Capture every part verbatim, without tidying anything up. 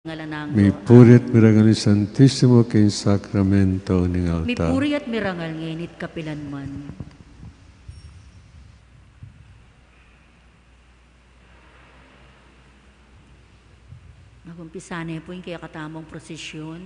Ngalan nang Mipuri at mirangal ing Santisimo king sakramento ning altar. Mipuri at mirangal ngeni at kapilanman. Mag-umpisa ne pu ing kekatamung prosesyon.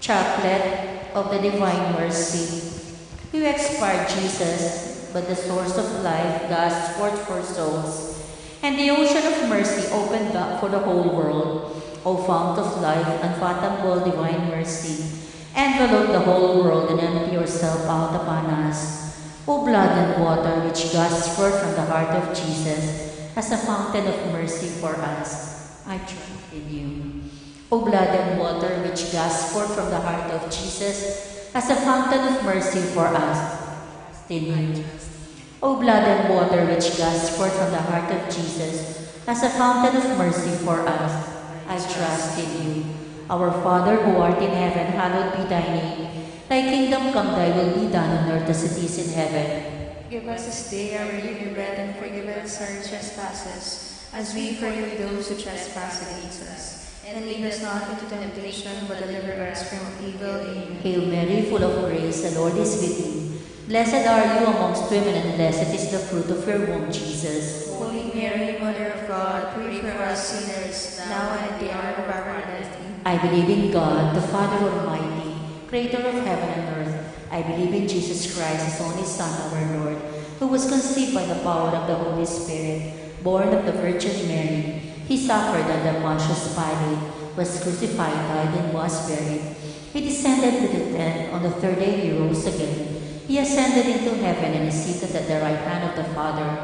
Chaplet of the Divine Mercy. You expired, Jesus, but the source of life gushed forth for souls, and the ocean of mercy opened up for the whole world. O fount of life, unfathomable divine mercy, envelope the whole world and empty yourself out upon us. O blood and water which gushed forth from the heart of Jesus as a fountain of mercy for us, I trust in you. O blood and water which gushed forth from the heart of Jesus as a fountain of mercy for us, I trust in you. O blood and water which gushed forth from the heart of Jesus as a fountain of mercy for us, I trust in you. Our Father who art in heaven, hallowed be thy name. Thy kingdom come, thy will be done on earth as it is in heaven. Give us this day our daily bread, and forgive us our trespasses, as we forgive those who trespass against us. And lead us not into temptation, but deliver us from evil. Amen. Hail Mary, full of grace, the Lord is with thee. Blessed are you amongst women, and blessed is the fruit of your womb, Jesus. Holy Mary, Mother of God, pray for us sinners, now and at the hour of our death. Amen. I believe in God, the Father Almighty, creator of heaven and earth. I believe in Jesus Christ, his only Son, our Lord, who was conceived by the power of the Holy Spirit, born of the Virgin Mary. He suffered under Pontius Pilate, was crucified, died, and was buried. He descended to the dead. On the third day he rose again. He ascended into heaven and is seated at the right hand of the Father.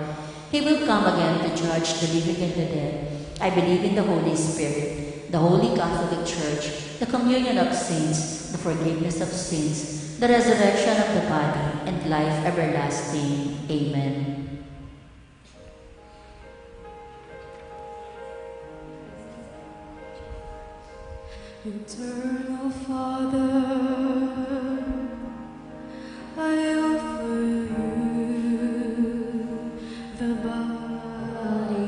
He will come again to judge the living and the dead. I believe in the Holy Spirit, the Holy Catholic Church, the communion of saints, the forgiveness of sins, the resurrection of the body, and life everlasting. Amen. Eternal Father, I offer you the body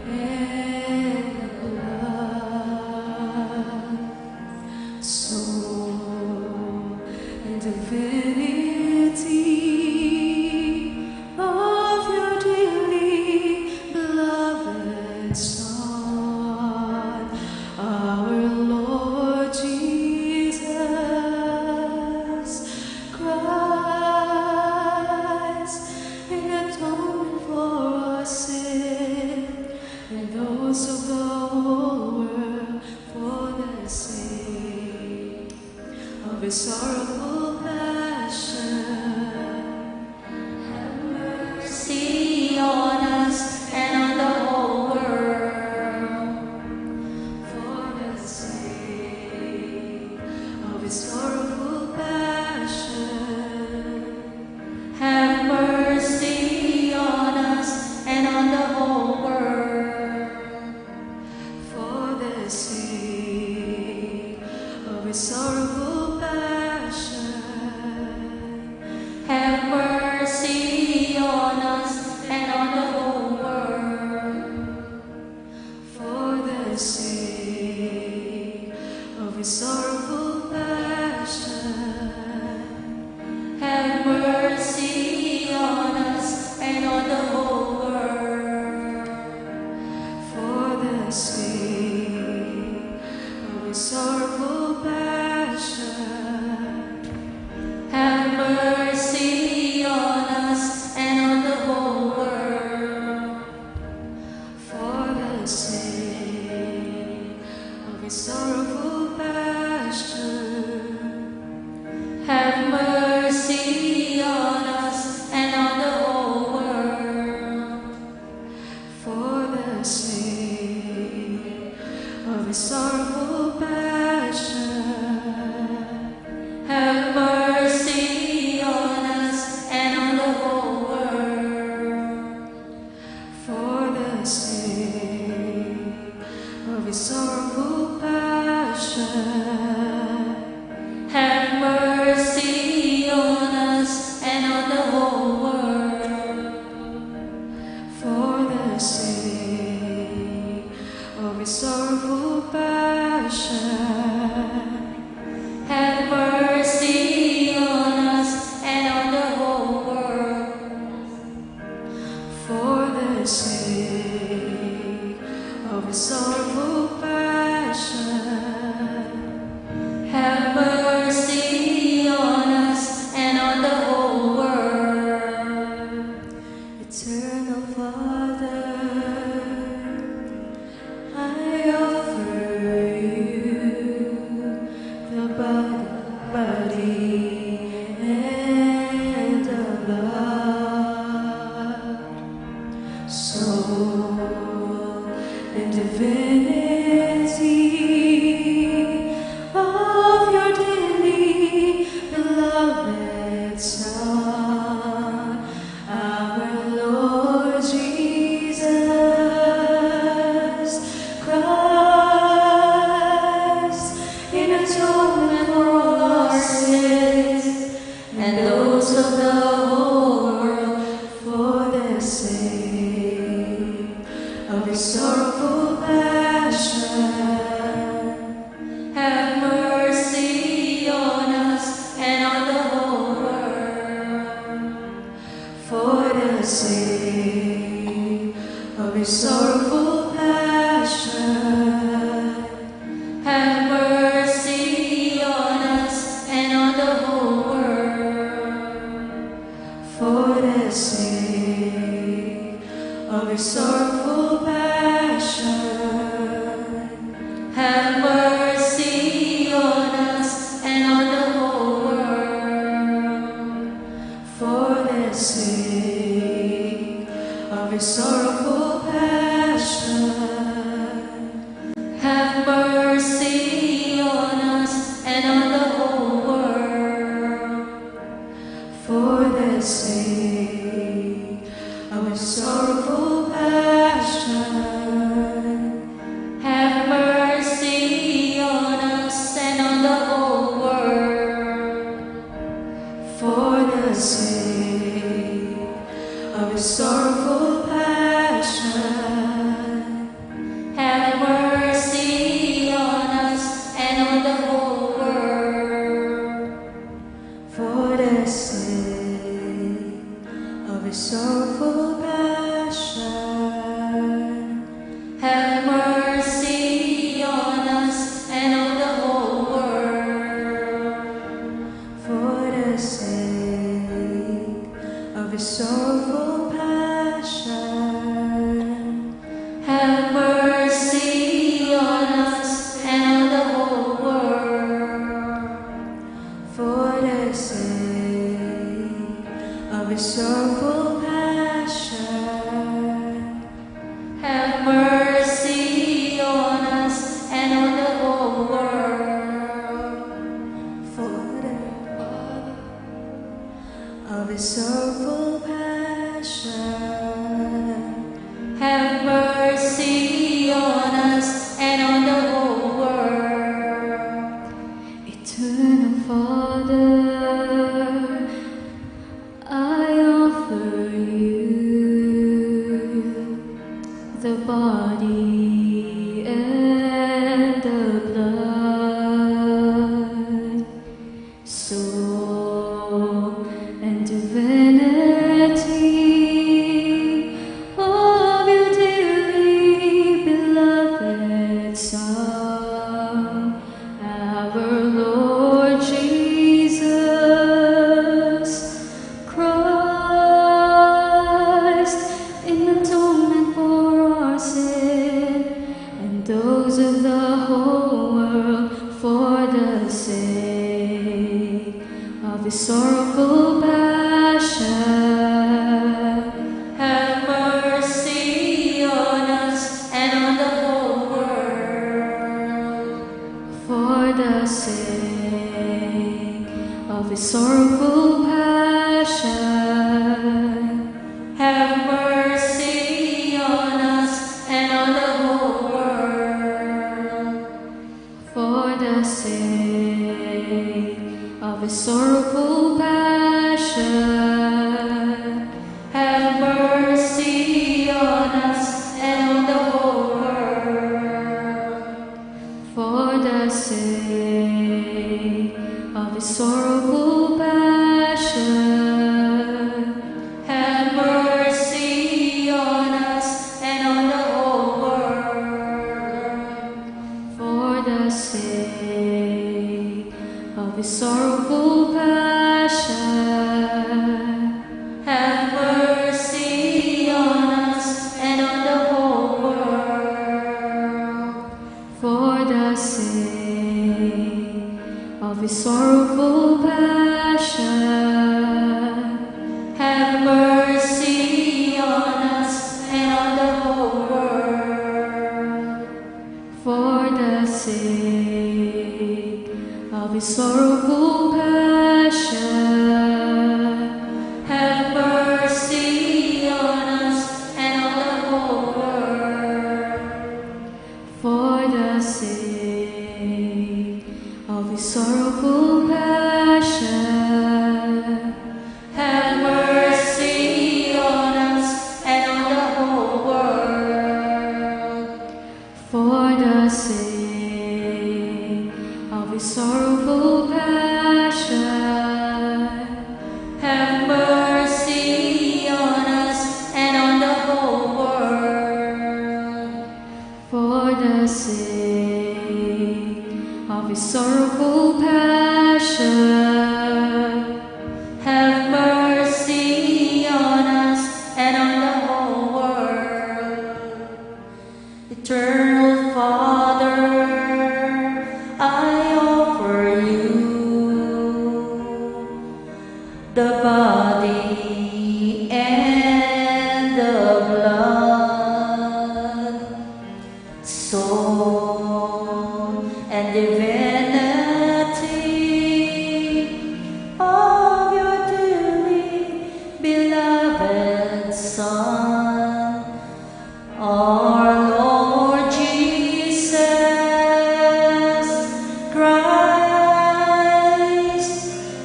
and the blood, soul and divinity of your dearly beloved Son, our Lord Jesus Christ, in atonement for our sin and those of the whole world, for the sake of his sorrowful passion. Have mercy on us and on the whole world. For the sake of his sorrowful passion. Have mercy on us and on the whole world. For the sake of his sorrowful passion. Have mercy on us and on the whole world. For the sake of his sorrowful passion. Have mercy on us and on the whole world. For the sake of his sorrowful passion. Have mercy on us and on the whole world. For the sake of his sorrowful passion. Have mercy on us and on the whole world. For the sake of his sorrowful passion. Have mercy on us and on the whole world. For the sake of his sorrowful passion. Have mercy on us and on the whole world. For the sake of his sorrowful passion. Have mercy on us and on the whole world. For the sake of his sorrowful passion. Have Eternal Father, I offer you the body and the blood, soul and divinity of your dearly beloved Son, our Lord Jesus Christ, in atonement for our sins and those of the whole world, for the sake of his sorrowful passion. Have mercy on us and on the whole world, for the sake of his sorrowful passion. Have mercy on us and on the whole world, for the sake of his sorrowful passion. Have mercy on us and on the whole world, for the sake of his sorrowful passion. Have mercy on us and on the whole world, for the sake of his sorrowful passion. Have mercy on us and on the whole world, for the sake of his sorrowful passion. Have mercy on us and on the whole world, for the sake of his sorrowful passion. Have mercy on us and on the whole world, for the sake of his sorrowful passion. Have mercy on us and on the whole world, for the sake of his sorrowful passion. Have mercy on us and on the whole world, for the of his sorrowful passion. Have mercy on us and on the whole world. Eternal Father, I offer you the body and the blood, soul and divinity of your dearly beloved Son, our Lord Jesus Christ, in atonement for our sin and those of the whole world, for the sake of his sorrowful passion. Have mercy on us and on the whole world, for the sake of his sorrowful passion. Have mercy on us and on the whole world, for the sake of his sorrowful passion. Have mercy on us and on the whole world, for the sake of his sorrowful passion. Sorrowful passion, have mercy on us and on the whole world. For the sake of his sorrowful passion, have mercy on us and on the whole world. For the sake of his sorrowful passion, have mercy on us and on the whole world. For the sake of his sorrowful passion, have mercy on us and on the whole world. Eternal Father, I offer you the body and the blood, soul and divinity of your dearly beloved Son, our Lord Jesus Christ,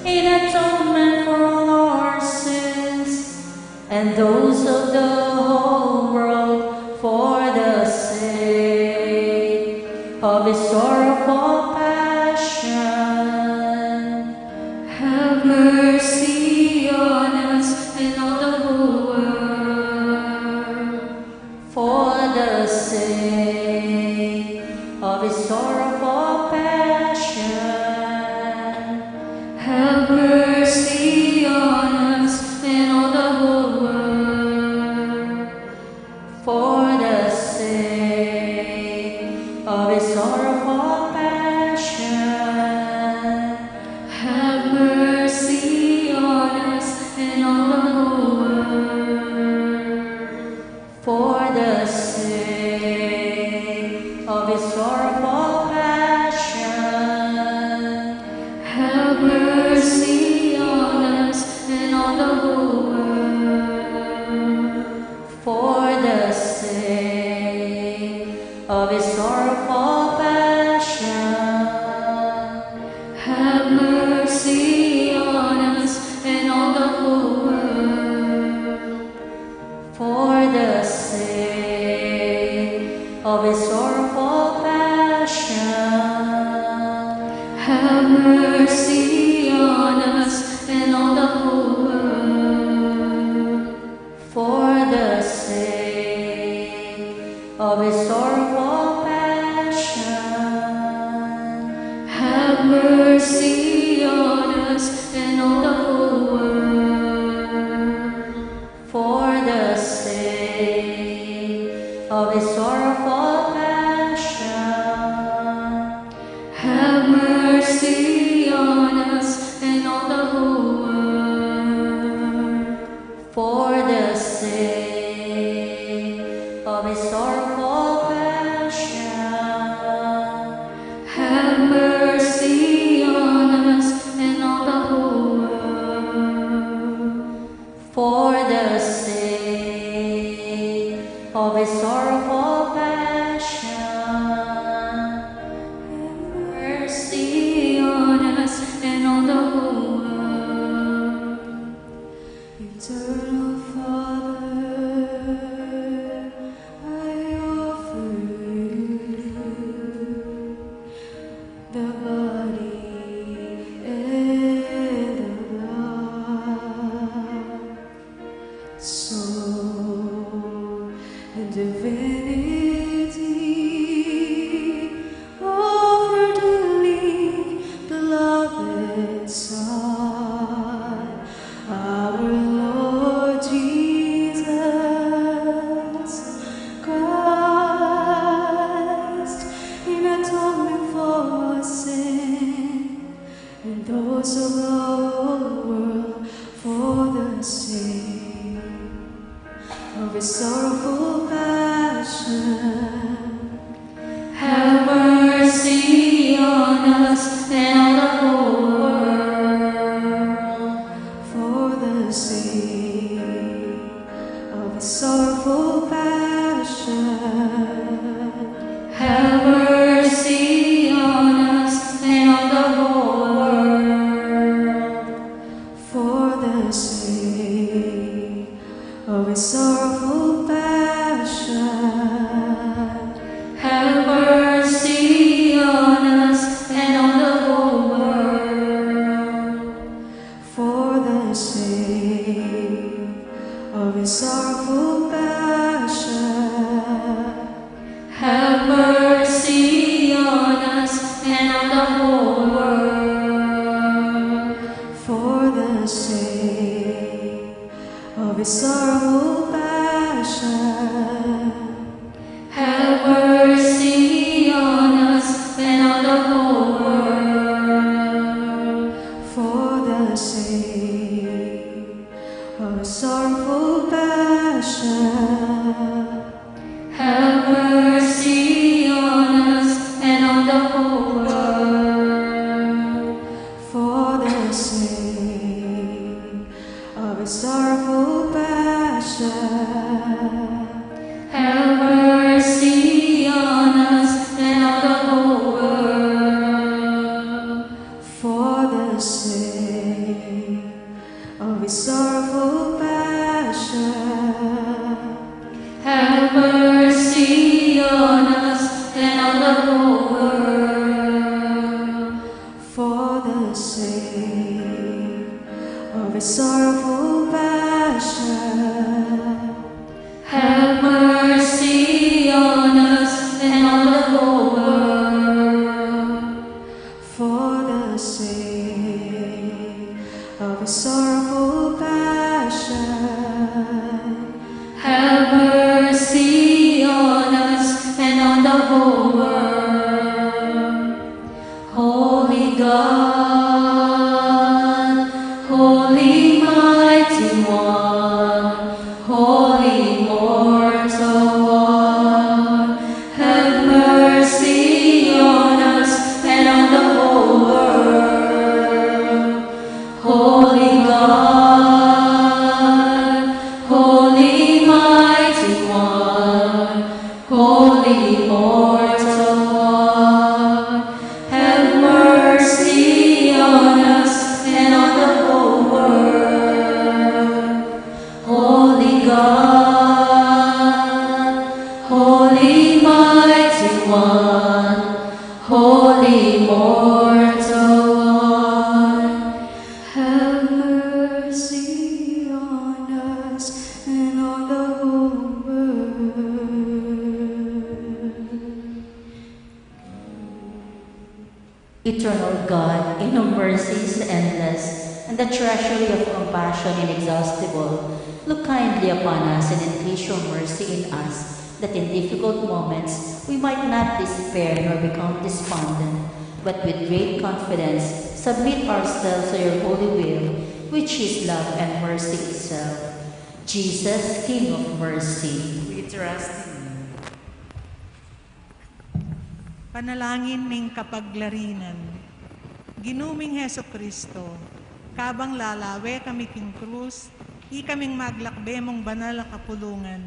in atonement for all our sins and those of the whole world, for the sake of his sorrowful passion. Have mercy on us and on the whole world. For the sake of his sorrowful passion, have mercy on us and on the whole world. For the sake of his sorrowful passion, have mercy on us and on the whole world. For the sake of his sorrowful passion, have mercy on us and on the whole world. For the sake of his sorrowful passion, have mercy on us and on the whole world. For the sake of his sorrowful passion, have mercy on us and on the whole world. For the sake of his sorrowful passion, have mercy on us and on the whole world. For the sake of his sorrowful passion, have mercy on us and on the whole world. For the sake of his sorrowful passion, have mercy on us and on the whole world. For the sake of his sorrowful passion, have mercy on us and on the whole world. Eternal Father, I offer you the body and the blood, soul and divinity of your dearly beloved Son, our Lord Jesus Christ, in atonement for sin and those of the whole world, for the sake of his sorrowful passion. Have mercy on us and on the passion. Have mercy on us and on the whole world. For the sake of his sorrowful passion. Have mercy on us and on the whole world. For the sake of his sorrowful passion. Have mercy on us and on the whole world. For the sake of his sorrowful passion. Have mercy on us and on the whole world. For the sake of his sorrowful passion. Have mercy on us and on the whole world. For the sake of his sorrowful passion. Have mercy on us and on the whole world. For the sake of his sorrowful passion. Have mercy on us and on the whole world. For the sake of his sorrowful passion. Have mercy on us and on the whole world. For the sake of his sorrowful passion. Have mercy on us and on the whole world. Holy God, Holy Mighty One, Holy Immortal One, have mercy on us and on the whole world. Holy God, Holy Mighty One, Holy Immortal One, have mercy on us and on the whole world. Holy God, Holy Mighty One, Holy Immortal One, have mercy on us and on the whole world. Eternal God, in whom mercy is endless, and the treasury of compassion inexhaustible, look kindly upon us and increase your mercy in us, that in difficult moments we might not despair nor become despondent, but with great confidence submit ourselves to your holy will, which is love and mercy itself. Jesus, King of mercy. We trust in you. Panalangin ning kapaglarinan. Ginu ming Hesukristo, kabang lalawe kami king krus, ikaming maglakbe mung banal a kapulungan,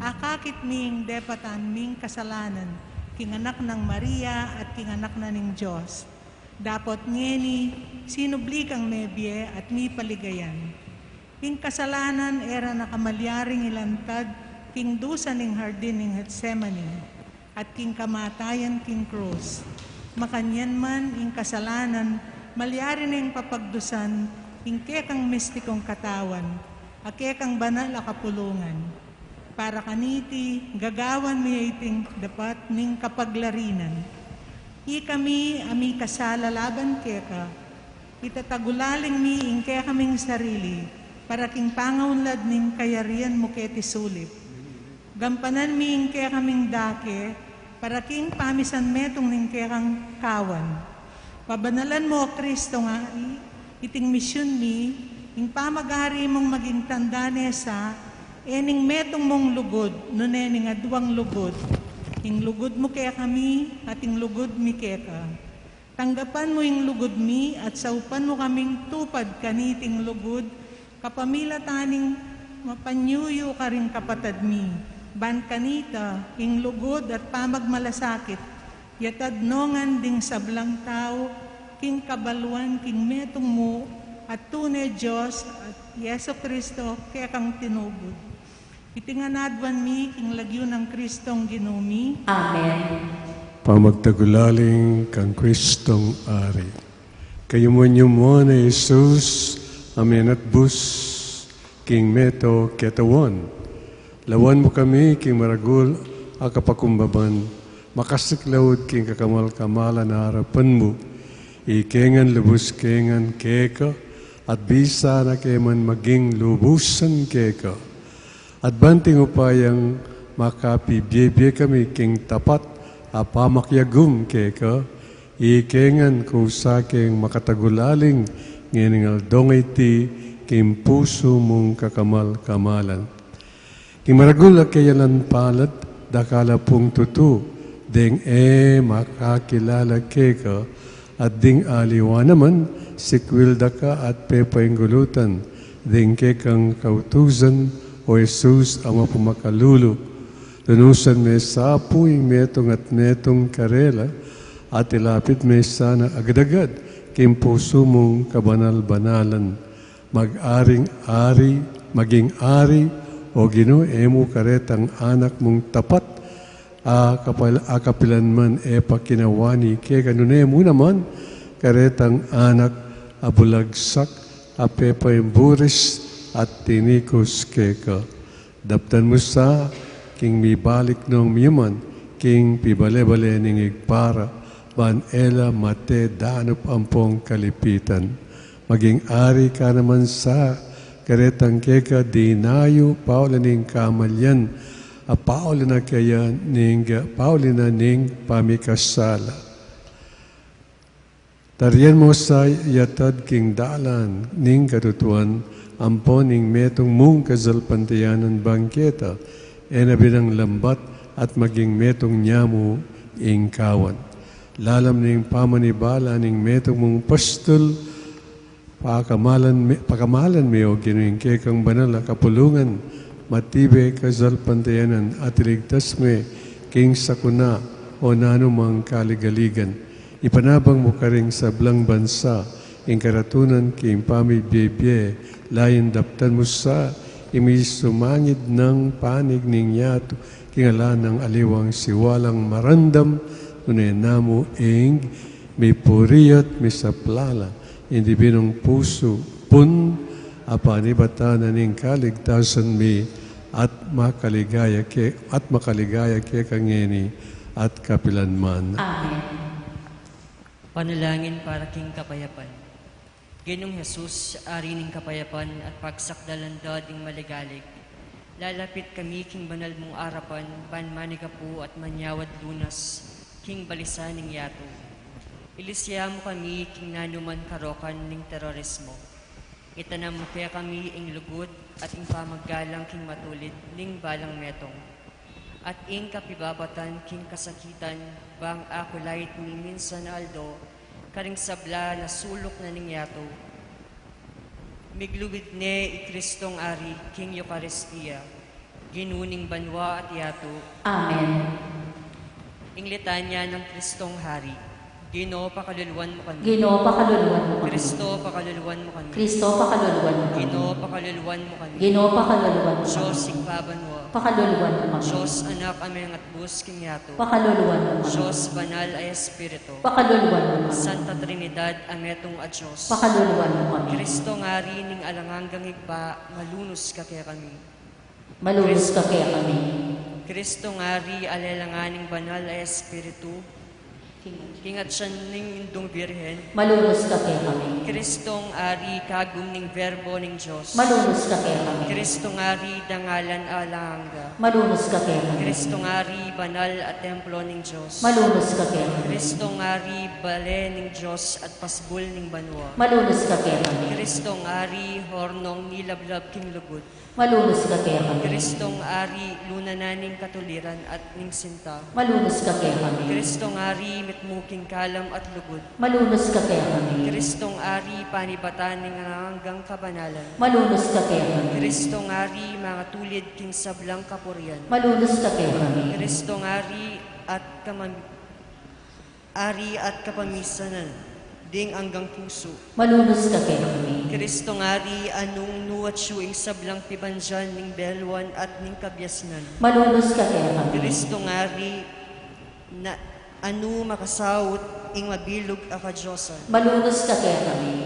akakit mi ing depatan ming kasalanan king anak nang Maria at king anak na ning Dios. Dapot ngeni, sinubli kang mebie at mipaligayan. King kasalanan e ra na ka malyaring ilantad king dusa ning hardin ning Getsemani, at king kamatayan king krus. Makanyan man ing kasalanan, malyari neng papagdusan ing kekang mistikung katawan, a kekang banal a kapulungan. Para kaniti, gagawan mi ya iting depat ning kapaglarinan. Ikami a mikasala laban keka, itatagulaling mi ing kekaming sarili, para king pangaunlad ning kayarian mu keti sulip. Gampanan mi ing kekaming dake, para king pamisan metung ning kekang kawan. Pabanalan mu, O Kristo, nga i-, iting misyun mi, ing pamagari mung maging tanda ne sa, e ning metung mung lugud, nune ning aduang lugud. Ing lugud mu kekami, at ing lugud mi keka. Tanggapan mu ing lugud mi at saupan mu kaming tupad kaniting lugud, kapamilatan ning mapanyuyu karing kapatad mi. Ban kanita, ing lugud at pamagmalasakit, yatad no ngan ding sablang tau, king kabaluan, king metung mu, at tune Dios, at Jesu Cristo, kekang tinubud. Iti ngan aduan mi, king lagyu nang Cristong Ginu mi. Amen. Pamagtagulaling kang Cristong Ari. Kayumu, kayumu, a Jesus, a menatbus king mabilug a katawan. Lawan mu kami king maragul a kapakumbaban, makasiklaud king kakamal-kamalan a arapan mu. Ike ngan lubus ke ngan keka, at bisa na ke man maging lubusan keka. At banting upayang makapibie-bie kami king tapat a pamakiagum keka, ike ngan kusa keng makatagulaling ngening aldo ngeni king pusu mung kakamal-kamalan. King maragul a keyalan palat, dakal a pung tutu deng e makakilala keka, at ding aliwa naman, sikwil da ka at pepainggulutan ding kekang kautusan, o Jesus a mapamakalulu. Lunusan me sa pu ing metung at metung karela, at ilapit me sana agad-agad king pusu mung kabanal-banalan. Mag-aring ari, maging ari, o Ginu, e mu karetang Anak mung tapat, a kapal-, a kapilan man e pa kinawani keka, nune mu naman karetang Anak a bulagsak, a pepaimburis at tinikus keka. Daptan mu sa king mibalik nong miyuman king pibale-bale ning Ibpa ra, ban e la mate danup ampong kalipitan. Maging ari ka naman sa karetang keka dinayu, pauli ning kamalian, a pauli na keya ning, pauli na ning pamikasala. Tarian mu sa yatad king dalan ning katutuan, ampon ing metung mung kasalpantayanan bangketa, e na binang lambat at maging metung ya mu ing kawan. Lalam ning pamanibala ning metung mung pastul, pakamalan me, pakamalan me, o Ginu, ing kekang banal a kapulungan, matibe kasalpantayanan, at iligtas me king sakuna o nanumang kaligaligan. Ipanabang mu karing sablang bansa ing karatunan king pamibie-bie, layun daptan mu sa ing misumangid nang panig ning yatu king ala nang aliwang siwalang marandam, nune namu ing mipuri at misaplala ing dibinung pusu, pun a panibatan na ning kaligtasan mi, at makaligaya ke, at makaligaya keka ngeni at kapilan man. Amen. Panalangin para king kapayapan. Ginung Jesus, Ari ning kapayapan at pagsakdalan da ding maligalig, lalapit kami king banal mung arapan, ban manigapu at manyawad lunas king balisa ning yatu. Ilisya mu kami king nanuman karokan ning terorismo. Itanam mu kekami ing lugud at ing pamaggalang king matulid ning balang metung, at ing kapibabatan king kasakitan, bang akulait mi minsan a aldo karing sabla na suluk na ning yatu. Miglugud ne i Kristong Ari king Eukaristia, Ginu ning banua at yatu. Amen. Ing litanya nang Kristong Hari. Ginu, pakaluluan mu kami. Ginu, pakaluluan mu kami. Kristo, pakaluluan mu kami. Kristo, pakaluluan mu kami. Ginu, pakaluluan mu kami. Ginu, pakaluluan mu kami. Dios, Ibpa banua. Pakaluluan mu kami. Dios, Anak a mengatbus king yatu. Pakaluluan mu kami. Dios, Banal a Espiritu. Pakaluluan mu kami. Santa Trinidad a metung a Dios. Pakaluluan mu kami. Kristong Ari ning alang anggang Ibpa, malunus ka kekami. Malunus ka kekami. Kristong Ari, a lelang ning Banal a Espiritu, king atyan ning Indung Birhen. Malunus ka kekami. Kristong Ari, kagum ning Verbo ning Dios. Malunus ka kekami. Kristong Ari, dangalan alang angga. Malunus ka kekami. Kristong Ari, banal a templo ning Dios. Malunus ka kekami. Kristong Ari, bale ning Dios at pasbul ning banua. Malunus ka kekami. Kristong Ari, hornung milablab king lugud. Malunus ka kekami. Kristong Ari, luna na ning katuliran at ning sinta. Malunus ka kekami. Kristong Ari, King kalam at lugud. Malunus ka kekami. Kristong Ari, panibatan ning anggang kabanalan. Malunus ka kekami. Kristong Ari, mangatulid king sablang kapurian. Malunus ka kekami. Kristong Ari at kamam-, Ari at kapamisanan ding anggang pusu. Malunus ka kekami. Kristong Ari, a nung nu atyu ing sablang pibandian ning belwan at ning kabiasnan. Malunus ka kekami. Kristong Ari, na anu makasaut ing mabilug a kadiosan. Malunus ka kekami.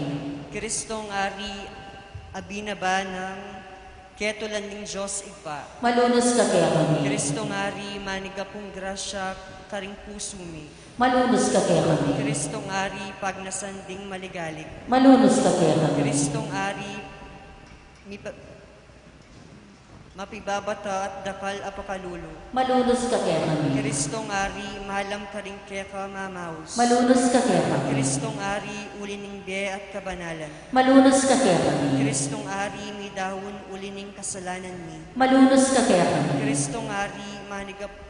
Kristong Ari, a binaba nang ketulan ning Dios Ibpa. Malunus ka kekami. Kristong Ari, manigapung grasya karing pusu mi. Malunus ka kekami. Kristong Ari, pagnasan ding maligalig. Malunus ka kekami. Kristong Ari, mipa-, mapibabata at dakal a pakalulu. Malunus ka kekami. Kristong Ari, malam karing keka mamaus. Malunus ka kekami. Kristong Ari, uli ning bie at kabanalan. Malunus ka kekami. Kristong Ari, midaun uli ning kasalanan mi. Malunus ka kekami. Kristong Ari, manigap-,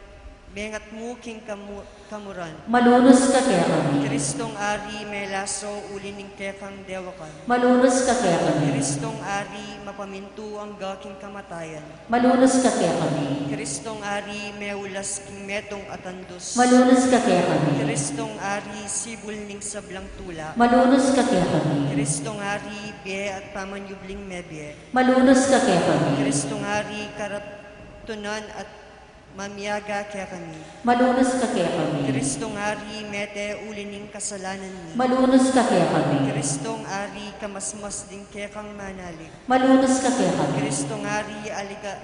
mengat mu king kamu-, kamuran. Malunus ka kekami. Kristong Ari, melaso uli ning kekang dewakan. Malunus ka kekami. Kristong Ari, mapamintu angga king kamatayan. Malunus ka kekami. Kristong Ari, meulas king metung a tandus. Malunus ka kekami. Kristong Ari, sibul ning sablang tula. Malunus ka kekami. Kristong Ari, bie at pamanyubling mebie. Malunus ka kekami. Kristong Ari, karatunan at mamiaga kekami. Malunus ka kekami. Kristong Ari, mete uli ning kasalanan mi. Malunus ka kekami. Kristong Ari, kamasmas ding kekang manalig. Malunus ka kekami. Kristong Ari, aliga-,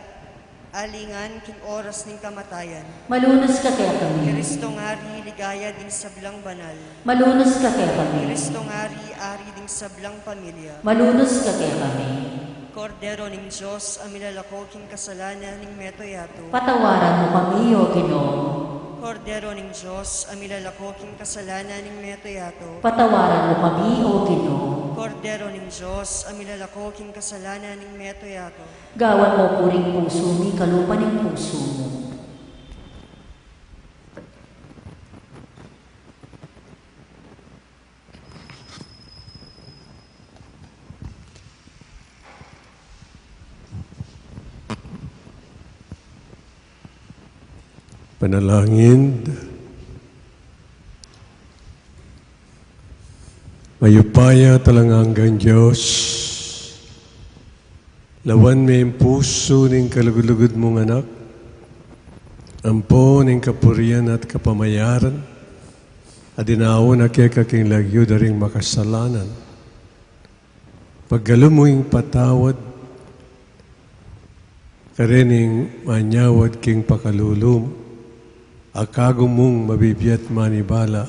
alingan king oras ning kamatayan. Malunus ka kekami. Kristong Ari, ligaya ding sablang banal. Malunus ka kekami. Kristong Ari, ari ding sablang pamilya. Malunus ka kekami. Kordero ning Dios, a milalako king kasalanan ning meto yatu. Patawaran mu kami, O Ginu. Kordero ning Dios, a milalako king kasalanan ning meto yatu. Patawaran mu kami, O Ginu. Kordero ning Dios, a milalako king kasalanan ning meto yatu. Gawan mu pu ring pusu mi kalupa ning pusu mu. Panalangin. Mayupaya at alang anggang Dios, lawan me ing pusu ning kalugud-lugud mung Anak, ampo ning kapurian at kapamayaran, a dinaun na keka king lagyu da ring makasalanan. Pagkalub mu ing patawad karening manyawad king pakalulu mu, a kagum mung mabibie at manibala,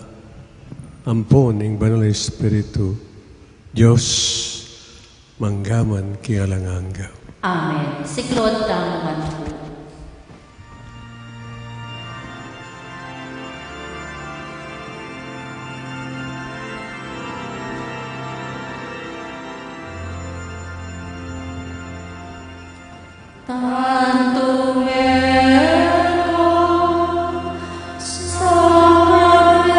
ampo ning Banal a Espiritu, Dios, mangga man king alang angga. Amen. Siklaud tamu man pu. Tantum eco sacramentum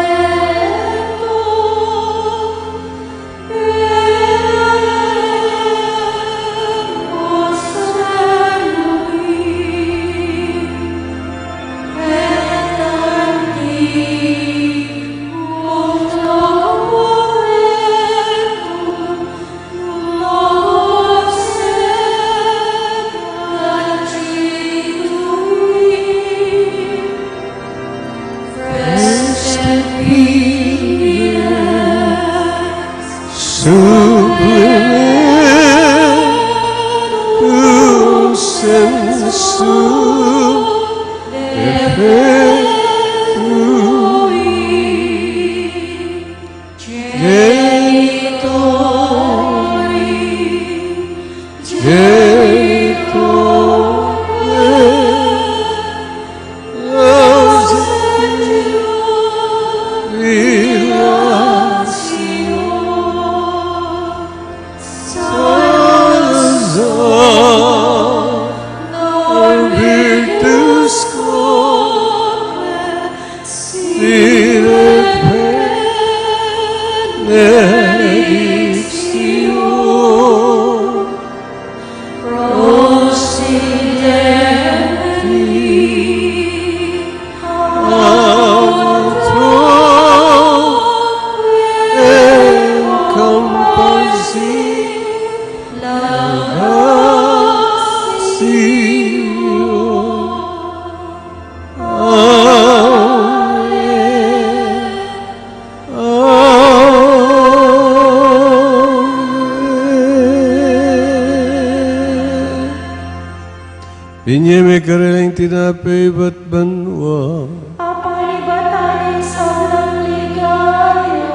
Inya mekari la ing tinape ibat banua. Apanibat na ning sablang ligaya.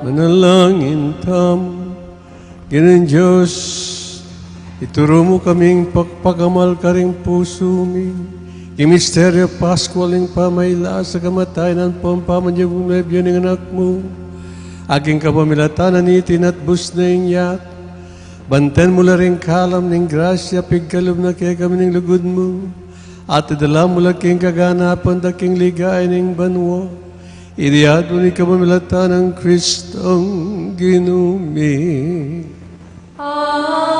Manalangin tamu. Ginung Dios, ituru mu kaming pagpakamal karing pusu mi king misteryu Pascual ning pamagkasakit, kamatayan, ampon pamanyubling mebie ning Anak mu, a king kapamilatan na niti inatbus na ing yatu. Banten mu la ring kalam ning grasya, pigkalub na kekami ning lugud mu, at idala mu la king kaganapan da king ligaya ning banua. Iti aduan mi king kapamilatan nang Kristong Ginu mi. Amen.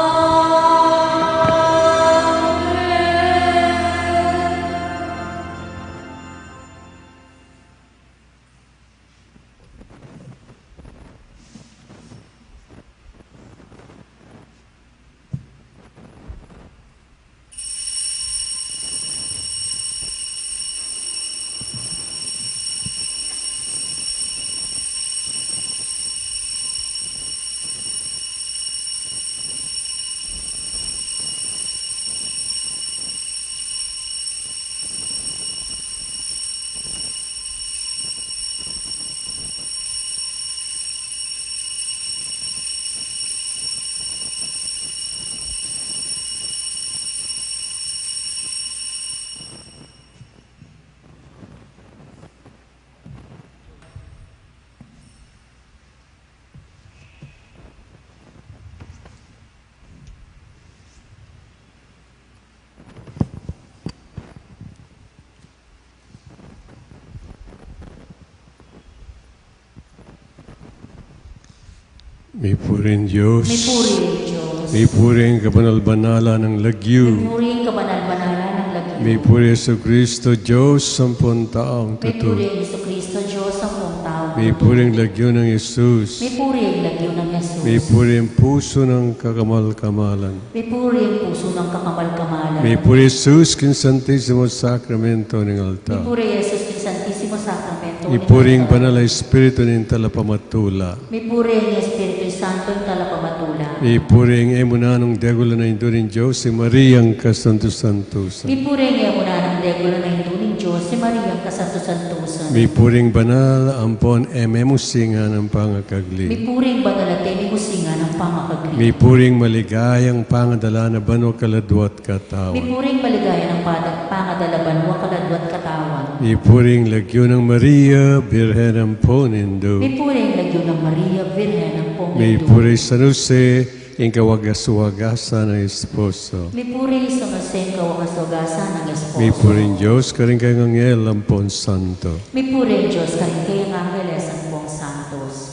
Mipuri ing Dios. Mipuri ing Dios. Mipuri ing kabanal-banalan nang lagyu. Mipuri ing kabanal-banalan nang lagyu. Mipuri Jesucristo, Dios ampon taung tutu. Mipuri Jesucristo, Dios ampon taung tutu. Mipuri ing lagyu nang Jesus. Mipuri ing lagyu nang Jesus. Mipuri ing pusu nang kakamal-kamalan. Mipuri ing pusu nang kakamal-kamalan. Mipuri Jesus king Santisimo Sakramento ning altar. Mipuri Jesus king Santisimo Sakramento ning altar. Mipuri ing Banal a Espiritu ning Talapamatula. Mipuri ing Espiritu Santo ning Talapamatula. Mipuri ing e mu nanung degulan a Indu ning Dios, i Mariang kasantu-santusan. Mipuri ing e mu nanung degulan a Indu ning Dios, i Mariang kasantu-santusan. Mipuri ing banal ampon e memusingan a pangakagli. Mipuri ing banal at e memusingan a pangakagli. Mipuri ing maligayang pangadala na banua kaladua at katawan. Mipuri ing maligaya nang pada-, pangadala banua kaladua at katawan. Mipuri ing lagyu nang Maria, Birhen ampon Indu. Mipuri ing lagyu nang Maria, Birhen ampon Indu. Mipuri San Jose, ing kawagas-wagasan a esposo. Mipuri San Jose, ing kawagas-wagasan a esposo. Mipuri ing Dios karing kayang anghel ampon santo. Mipuri ing Dios karing kayang angheles ampon santos.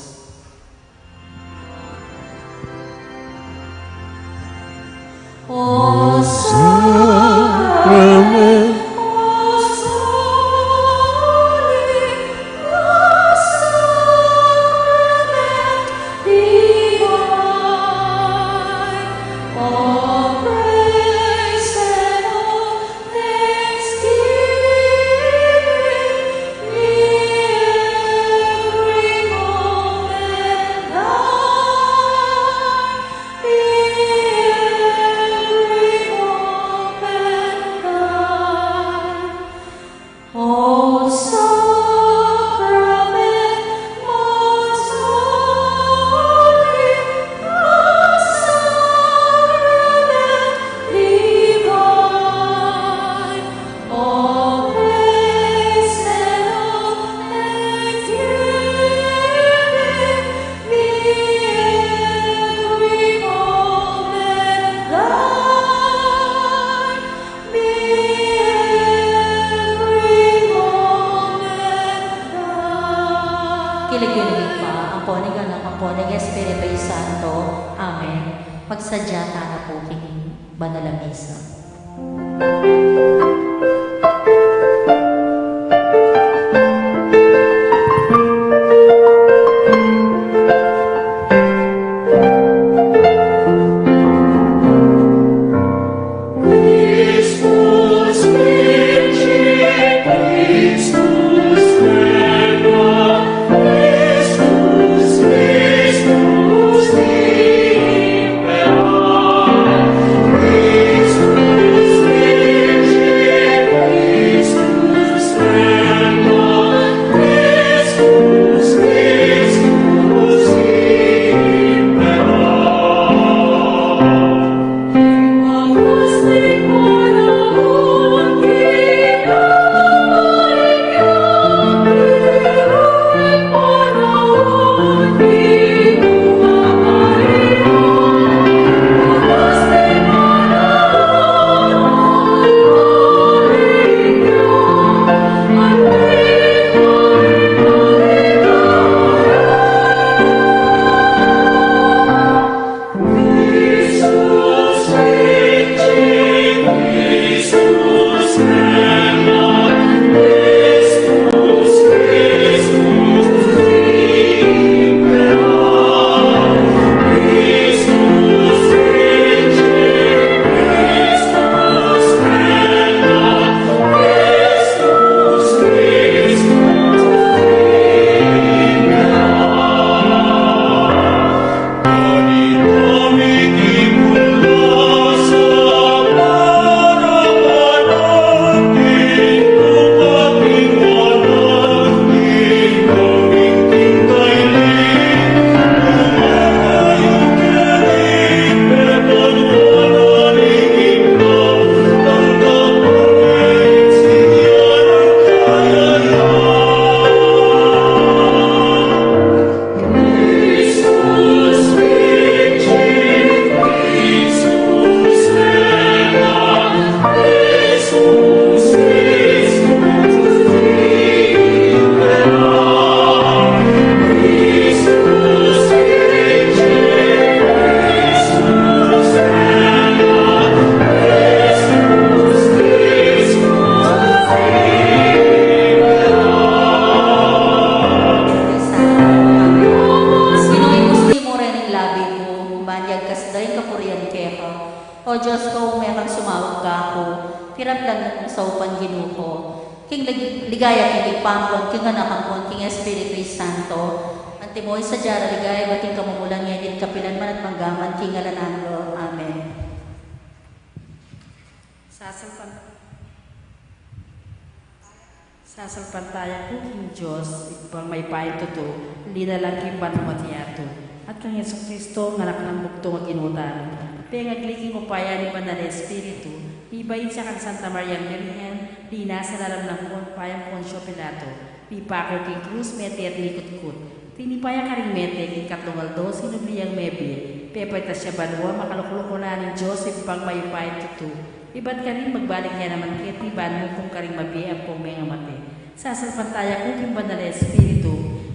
O Sakramen- King lagyu ning Ibpa, ampon ning Anak, ampon ning Espiritu Santo. Amen. Magsadya tana pu king banal a misa. Ginung, ipusti mu ring labi ku, ban yagkas da ing kapurian keka. O Dios ku, mekang sumaup kaku, piratlan kung saupan, Ginu ku. King lig-, ligaya king Ibpa ampon king Anak ampon king Espiritu Santo, antimo ing sadya, ligaya, ibat king kamumulan, ngeni at kapilan man at manggaman king alang angga. Amen. Sasalpan-, sasalpantaya ku king Dios, Ibpang mayupayang tutu, linalang king banua at yatu, at kang Jesucristo, ing Anak nang bugtung a Ginu tamu, pengagli king upaya ning Banal a Espiritu, mibain ya kang Santa Mariang Birhen, linasa lalam nang upayang Poncio Pilato, mipaku king krus, mete at mikutkut, tinipa ya karing mete, king katlung aldo sinubli yang mebie, pepaitas ya banua, makalukluk onan ning Dios Ibpang mayupayang tutu, ibat karin magbalik ya naman keti ban mungkum karing mabie ampong mengamate. Sasalpantaya ku king Banal a Espiritu,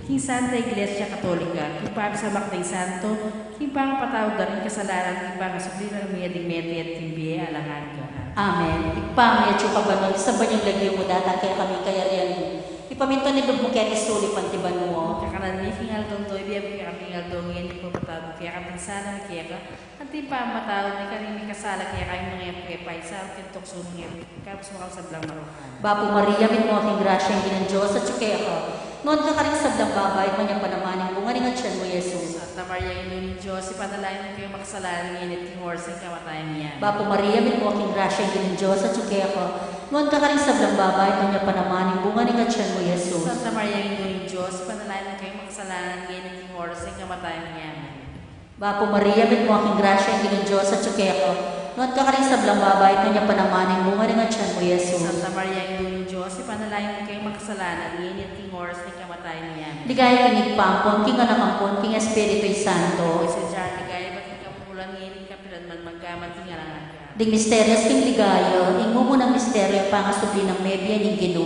king Santa Iglesia Katolika, king pamisamak ding santo, king pangapatawad da ring kasalanan, king pangasubli da ring mie ding mete at king bie alang angga. Amen. Ibpa mi, atsu ka banua, misamban ya ing lagyu mu, datang kekami ing kayarian mu, mipamintuan ing lub mu keti sulip anti banua. Ing kakanan mi king aldo-aldo ibie mu kekami king aldo ngeni, ipatawad mu kekami ing sala mi keka, anti ing pamamatawad mi karing mikasala kekami, e mu ke paisaul king tuksu, nune ikabus mu kami sablang marok. Bapu Maria, mitmu ka king grasya, ing Ginung Dios atyu keka. Nuan ka karing sablang babai, at nuan ya pa naman ing bunga ning atyan mu, i Jesus. Santa Maria, Indu ning Dios, ipanalangin mu kaming makasalanan, ngeni at king oras ning kamatayan mi. Amen. Bapu Maria, mitmu ka king grasya, ing Ginung Dios atyu keka. Nuan ka karing sablang babai, at nuan ya pa naman ing bunga ning atyan mu, i Jesus. Santa Maria, Indu ning Dios, ipanalangin mu kaming makasalanan, ngeni at king oras ning kamatayan mi. Amen. Bapu Maria, mitmu ka king grasya, ing Ginung Dios atyu keka. Nuan ka karing sablang babai, at nuan ya pa naman ing bunga ning atyan mu, i Jesus. Santa Maria, Indu ning Dios, ipanalangin mu kaming makasalanan, ngeni at king oras ning kamatayan mi. Amen. Ligaya king Ibpa ampon king Anak ampon king Espiritu Santo. King sadya, ligaya ibat king kamumulan, ngeni at king kapilan man, manggaman king alang angga. Ding misterios king ligaya, ing mumunang misterio, ing pangasubli nang mebie ning Ginu.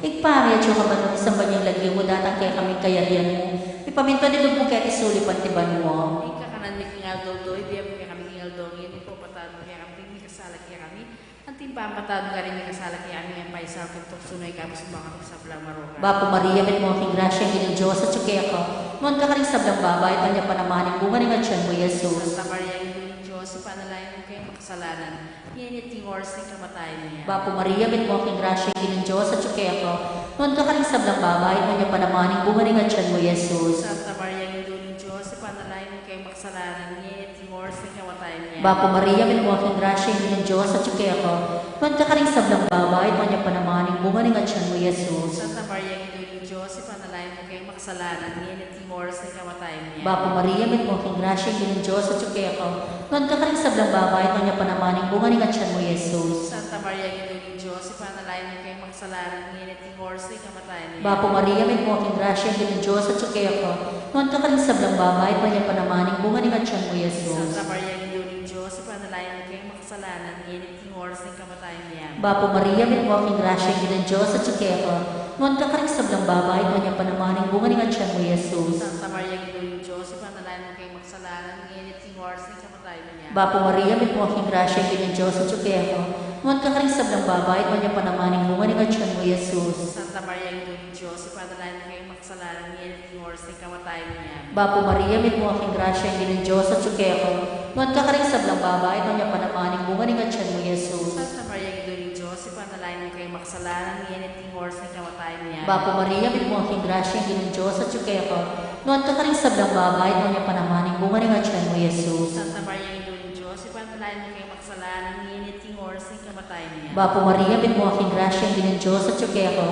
Ibpa mi, atyu ka banua, misamban ya ing lagyu mu, datang kekami ing kayarian mu, mipamintuan ing lub mu keti sulip anti banua. Ing kakanan mi king aldo-aldo ibie mu kekami king aldo ngeni, ipatawad mu kekami ing mikasala kekami, anti ing pamamatawad mi karing mikasala kekami, e mu ke paisaul king tuksu, nune ikabus mu kami sablang marok. Bapu Maria, mitmu ka king grasya, ing Ginung Dios atyu keka. Nuan ka karing sablang babai, at nuan ya pa naman ing bunga ning atyan mu, i Jesus. Santa Maria, Indu ning Dios, ipanalangin mu kaming makasalanan, ngeni at king oras ning kamatayan mi. Bapu Maria, mitmu ka king grasya, ing Ginung Dios atyu keka. Nuan ka karing sablang babai, at nuan ya pa naman ing bunga ning atyan mu, i Jesus. Santa Maria, Indu ning Dios, ipanalangin mu kaming makasalanan, ngeni at king oras ning kamatayan mi. Bapu Maria, mitmu ka king grasya, ing Ginung Dios atyu keka. Nuan ka karing sablang babai, at nuan ya pa naman ing bunga ning atyan mu, i Jesus. Santa Maria, Indu ning Dios, ipanalangin mu kaming makasalanan, ngeni at king oras ning kamatayan mi. Bapu Maria, mitmu ka king grasya, ing Ginung Dios atyu keka. Nuan ka karing sablang babai, at nuan ya pa naman ing bunga ning atyan mu, i Jesus. Santa Maria, Indu ning Dios, ipanalangin mu kaming makasalanan, ngeni at king oras ning kamatayan mi. Bapu Maria, mitmu ka king grasya, ing Ginung Dios atyu keka. Nuan ka karing sablang babai, at nuan ya pa naman ing bunga ning atyan mu, i Jesus. Santa Maria, Indu ning Dios, ipanalangin mu kaming kasalanan, ngeni at king oras ning kamatayan mi. Amen. Bapu Maria, mitmu ka king grasya, ing Ginung Dios atyu keka. Nuan ka karing sablang babai, at nuan ya pa naman ing bunga ning atyan mu, i Jesus. Santa Maria, Indu ning Dios, ipanalangin mu kaming makasalanan, ngeni at king oras ning kamatayan mi. Amen. Bapu Maria, mitmu ka king grasya, ing Ginung Dios atyu keka. Nuan ka karing sablang babai, at nuan ya pa naman ing bunga ning atyan mu, i Jesus. Santa Maria, Indu ning Dios, ipanalangin mu kaming makasalanan, ngeni at king oras ning kamatayan mi. Amen. Bapu Maria, mitmu ka king grasya, ing Ginung Dios atyu keka. Nuan ka karing sablang babai, at nuan ya pa naman ing bunga ning atyan mu, i Jesus. Santa Maria, Indu ning Dios, ipanalangin mu kaming makasalanan, ngeni at king oras ning kamatayan mi. Amen. Bapu Maria, mitmu ka king grasya, ing Ginung Dios atyu keka. Nuan ka karing sablang babai, at nuan ya pa naman ing bunga ning atyan mu, i Jesus. Santa Maria, Indu ning Dios, ipanalangin mu kaming makasalanan, ngeni at king oras ning kamatayan mi. Amen. Bapu Maria, mitmu ka king grasya, ing Ginung Dios atyu keka.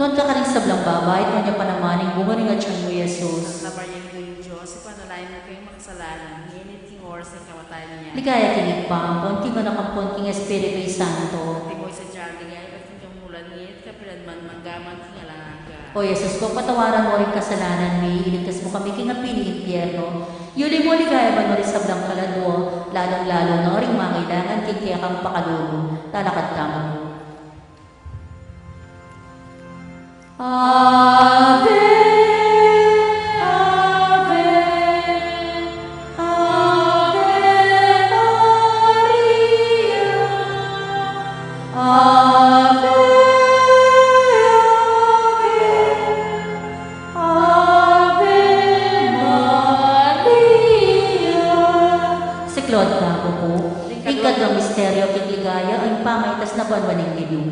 Nuan ka karing sablang babai, at nuan ya pa naman ing bunga ning atyan mu, i Jesus. Santa Maria, Indu ning Dios, ipanalangin mu kaming makasalanan, ngeni at king oras ning kamatayan mi. Amen. Ligaya king Ibpa, ampon king Anak, ampon king Espiritu Santo. Antimo ing sadya king ligaya, king kamulan, ngeni at kapilan man, mangga man king alang angga. O Jesus ku, patawaran mu ring kasalanan mi, iligtas mu kami king api ning impyerno, yuli mu king ligaya banua ring sablang kaladua, lalung-lalu na ring mangailangan king kekang pakalulu. Talakad tamu. Ave, Ave, Ave Maria, Ave, Ave, Ave Maria. Siklaud tamu pu. Ing ikadwang misteryo king ligaya, ing pamaitas na banua ning Ginu.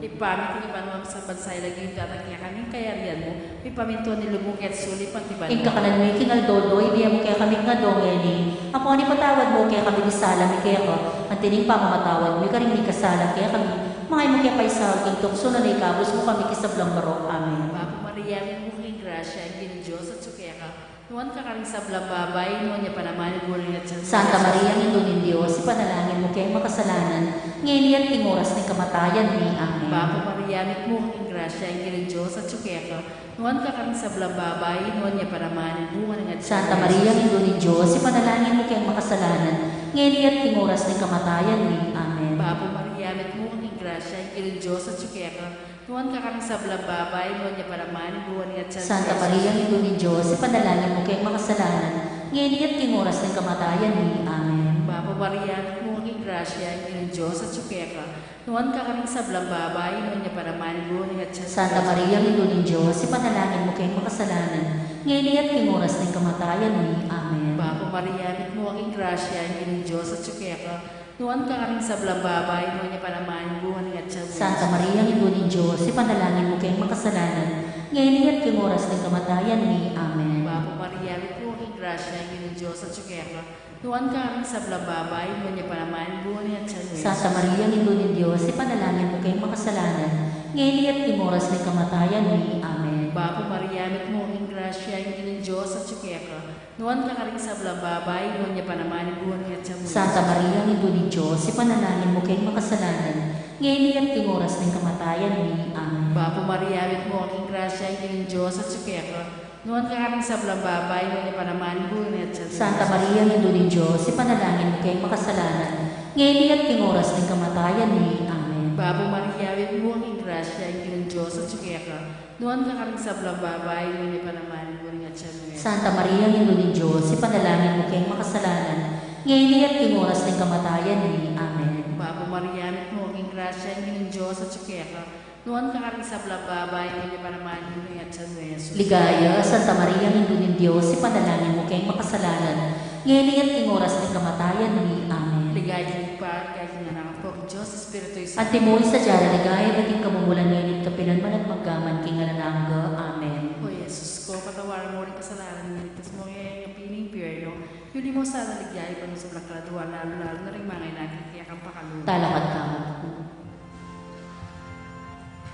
Ibpa mi, king banua, misamban sa lagyu mu, datang kekami ing kayarian mu, mipamintuan ing lub mu keti sulip anti banua. Ing kakanan mi king aldo-aldo ibie mu kekami king aldo ngeni, ampon ipatawad mu kekami ding sala mi keka, anti ing pamamatawad mi karing mikasala kekami, manga e mu ke paisaul king tuksu, nune ikabus mu kami king sablang marok. Amen. Bapu Maria, mitmu ka king grasya, ing Ginung Dios atyu keka. Nuan ka karing sablang babai, nuan ya pa naman ing bunga ning atyan mu, i Jesus. Santa Maria, Indu ning Dios, ipanalangin mu keng makasalanan, ngeni at king oras ning kamatayan mi. Amen. Bapu Maria, mitmu ka king grasya, ing Ginung Dios atyu keka. Nuan ka karing sablang babai, nuan ya pa naman ing bunga ning atyan mu, i Jesus. Santa Maria, Indu ning Dios, ipanalangin mu keng makasalanan, ngeni at king oras ning kamatayan mi. Amen. Bapu Maria, mitmu ka king grasya, ing Ginung Dios atyu keka. Nuan ka karing sablang babai, nuan ya pa naman ing bunga ning atyan mu, i Jesus. Santa Maria, Indu ning Dios, ipanalangin mu keng makasalanan, ngeni at king oras ning kamatayan mi. Amen. Bapu Maria, mitmu ka king grasya, ing Ginung Dios atyu keka. Nuan ka karing sablang babai, nuan ya pa naman ing bunga ning atyan mu, i Jesus. Santa Maria, Indu ning Dios, ipanalangin mu keng makasalanan, ngeni at king oras ning kamatayan mi. Amen. Bapu Maria, mitmu ka king grasya, ing Ginung Dios atyu keka. Nuan ka karing sablang babai, nuan ya pa naman ing bunga ning atyan mu, i Jesus. Santa Maria, Indu ning Dios, ipanalangin mu keng makasalanan, ngeni at king oras ning kamatayan mi. Amen. Bapu Maria, mitmu ka king grasya, ing Ginung Dios atyu keka. Nuan ka karing sablang babai, nuan ya pa naman ing bunga ning atyan mu, i Jesus. Santa Maria, Indu ning Dios, ipanalangin mu keng makasalanan, ngeni at king oras ning kamatayan mi. Amen. Bapu Maria, mitmu ka king grasya, ing Ginung Dios atyu keka. Nuan ka karing sablang babai, nuan ya pa naman ing bunga ning atyan mu, i Jesus. Santa Maria, Indu ning Dios, ipanalangin mu keng makasalanan, ngeni at king oras ning kamatayan mi. Amen. Bapu Maria, mitmu ka king grasya, ing Ginung Dios atyu keka. Nuan ka karing sablang babai, nuan ya pa naman ing bunga ning atyan mu, i Jesus. Santa Maria, Indu ning Dios, ipanalangin mu keng makasalanan, ngeni at king oras ning kamatayan mi. Amen. Bapu Maria, mitmu ka king grasya, ing Ginung Dios atyu keka. Nuan ka karing sablang babai, nuan ya pa naman ing bunga ning atyan mu, i Jesus. Santa Maria, Indu ning Dios, ipanalangin mu keng makasalanan, ngeni at king oras ning kamatayan mi. Amen. Bapu Maria, mitmu ka king grasya, ing Ginung Dios atyu keka. Nuan ka karing sablang babai, nuan ya pa naman ing bunga ning atyan mu, i Jesus. Ligaya, Santa Maria, Indu ning Dios, ipanalangin mu keng makasalanan, ngeni at king oras ning kamatayan mi. Amen. Ligaya king Ibpa, ligaya king Anak, ampon king Dios Espiritu Santo. Antimo ing sadya rang ligaya, ibat king kamumulan, ngeni at kapilan man at magpaman king alang angga. Amen. O Jesus ku, patawaran mu ring kasalanan mi, iligtas mu kami king api ning impyerno, yuli mu sana king ligaya banua ring sablang kaladua, lalu-lalu na ring mangailangan king kekang pakalulu. Talakad tamu.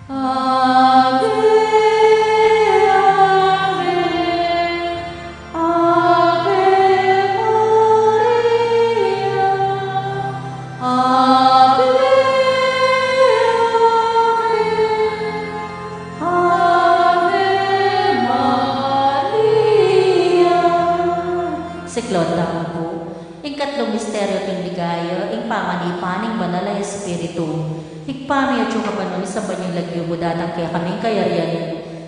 Ave, Ave, Ave Maria, Ave, Ave, Ave Maria. Siklaud tamu pu. Ing katlung misteryo king ligaya, ing pam- Ibpa, anak, Banal a Espiritu. Ibpa mi, atsu ka banua, misamban ya ing lagyu mu, datang kekami ing kayarian mu,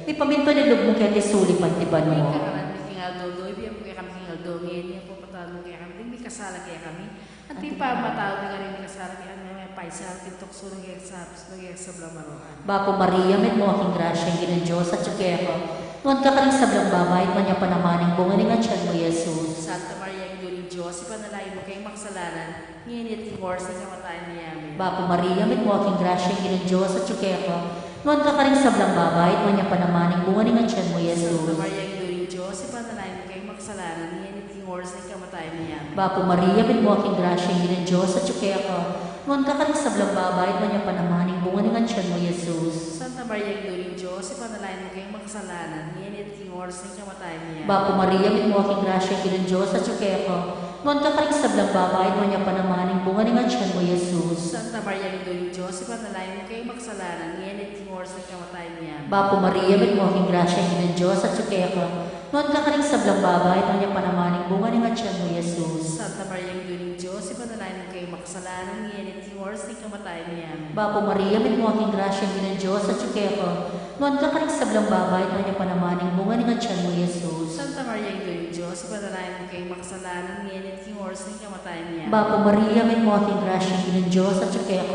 mipamintuan ing lub mu keti sulip anti banua. Ing kakanan mi king aldo-aldo ibie mu kekami king aldo ngeni, ampon ipatawad mu kekami ding mikasala kekami, anti ing pamamatawad mi karing mikasala kekami, e mu ke paisaul king tuksu, nune ikabus mu kami king sablang marok. Bapu Maria, mitmu ka king grasya, ing Ginung Dios atyu keka. Nuan ka karing sablang babai, at nuan ya pa naman ing bunga ning atian mu, i Jesus. Santa Maria, Indu ning Dios, ipanalangin mu keng makasalanan, ngeni at king oras ning kamatayan mi. Amen. Bapu Maria, mitmu ka king grasya, ing Ginung Dios atyu keka. Nuan ka karing sablang babai, at nuan ya pa naman ing bunga ning atian mu, i Jesus. Santa Maria, Indu ning Dios, ipanalangin mu keng makasalanan, ngeni at king oras ning kamatayan mi. Amen. Bapu Maria, mitmu ka king grasya, ing Ginung Dios atyu keka. Nuan ka karing sablang babai, at nuan ya pa naman ing bunga ning atian mu, i Jesus. Santa Maria, Indu ning Dios, ipanalangin mu keng makasalanan, ngeni at king oras ning kamatayan mi. Amen. Bapu Maria, mitmu ka king grasya, ing Ginung Dios atyu keka. Nuan ka karing sablang babai, at nuan ya pa naman ing bunga ning atian mu, i Jesus. Santa Maria, Indu ning Dios, ipanalangin mu keng makasalanan, ngeni at king oras ning kamatayan mi. Amen. Bapu Maria, mitmu ka king grasya, ing Ginung Dios atyu keka. Nuan ka karing sablang babai, at nuan ya pa naman ing bunga ning atian mu, i Jesus. Santa Maria, Indu ning Dios, ipanalangin mu keng makasalanan, ngeni at king oras ning kamatayan mi. Amen. Bapu Maria, mitmu ka king grasya, ing Ginung Dios atyu keka. Nuan ka karing sablang babai, at nuan ya pa naman ing bunga ning atian mu, i Jesus. Santa Maria, Indu ning Dios, ipanalangin mu keng makasalanan, ngeni at king oras ning kamatayan mi. Amen. Bapu Maria, mitmu ka king grasya, ing Ginung Dios atyu keka.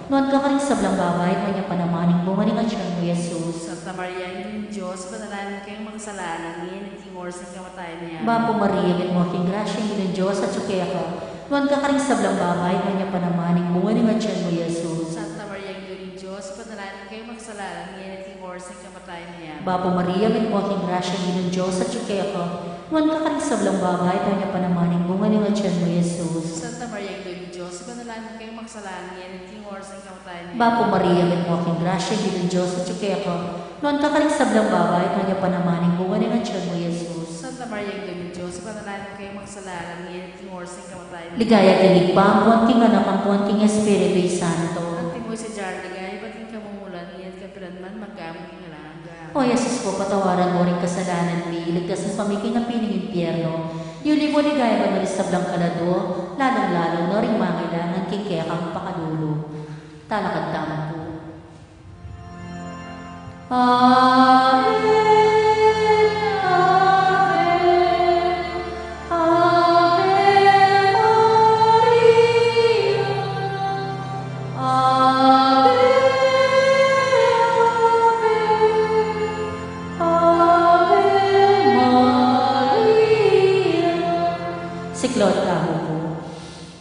Nuan ka karing sablang babai, at nuan ya pa naman ing bunga ning atian mu, i Jesus. Santa Maria, Indu ning Dios, ipanalangin mu keng makasalanan, ngeni at king oras ning kamatayan mi. Amen. Bapu Maria, mitmu ka king grasya, ing Ginung Dios atyu keka. Nuan ka karing sablang babai, at nuan ya pa naman ing bunga ning atian mu, i Jesus. Santa Maria, Indu ning Dios, ipanalangin mu keng makasalanan, ngeni at king oras ning kamatayan mi. Amen. Bapu Maria, mitmu ka king grasya, ing Ginung Dios atyu keka. Nuan ka karing sablang babai, at nuan ya pa naman ing bunga ning atian mu, i Jesus. Santa Maria, Indu ning Dios, ipanalangin mu keng makasalanan, ngeni at king oras ning kamatayan mi. Amen. Bapu Maria, mitmu ka king grasya, ing Ginung Dios atyu keka. Nuan ka karing sablang babai, at nuan ya pa naman ing bunga ning atian mu, i Jesus. Santa Maria, Indu ning Dios, ipanalangin mu keng makasalanan, ngeni at king oras ning kamatayan mi. Ligaya king Ibpa, ampon king Anak, ampon king Espiritu Santo. Antimo ing sadya king ligaya ibat king kamumulan, ngeni at kapilan man, mangga man king alang angga. O Jesus ku, patawaran mu ring kasalanan mi, iligtas mu kami king api ning impyerno, iuli mu king ligaya banua ring sablang kaladua, lalung-lalu na ring mangailangan king kekang pakalulu. Talakad tamu pu. Ave, Ave, Ave Maria, Ave, Ave, Ave Maria. Siklaud tamu pu.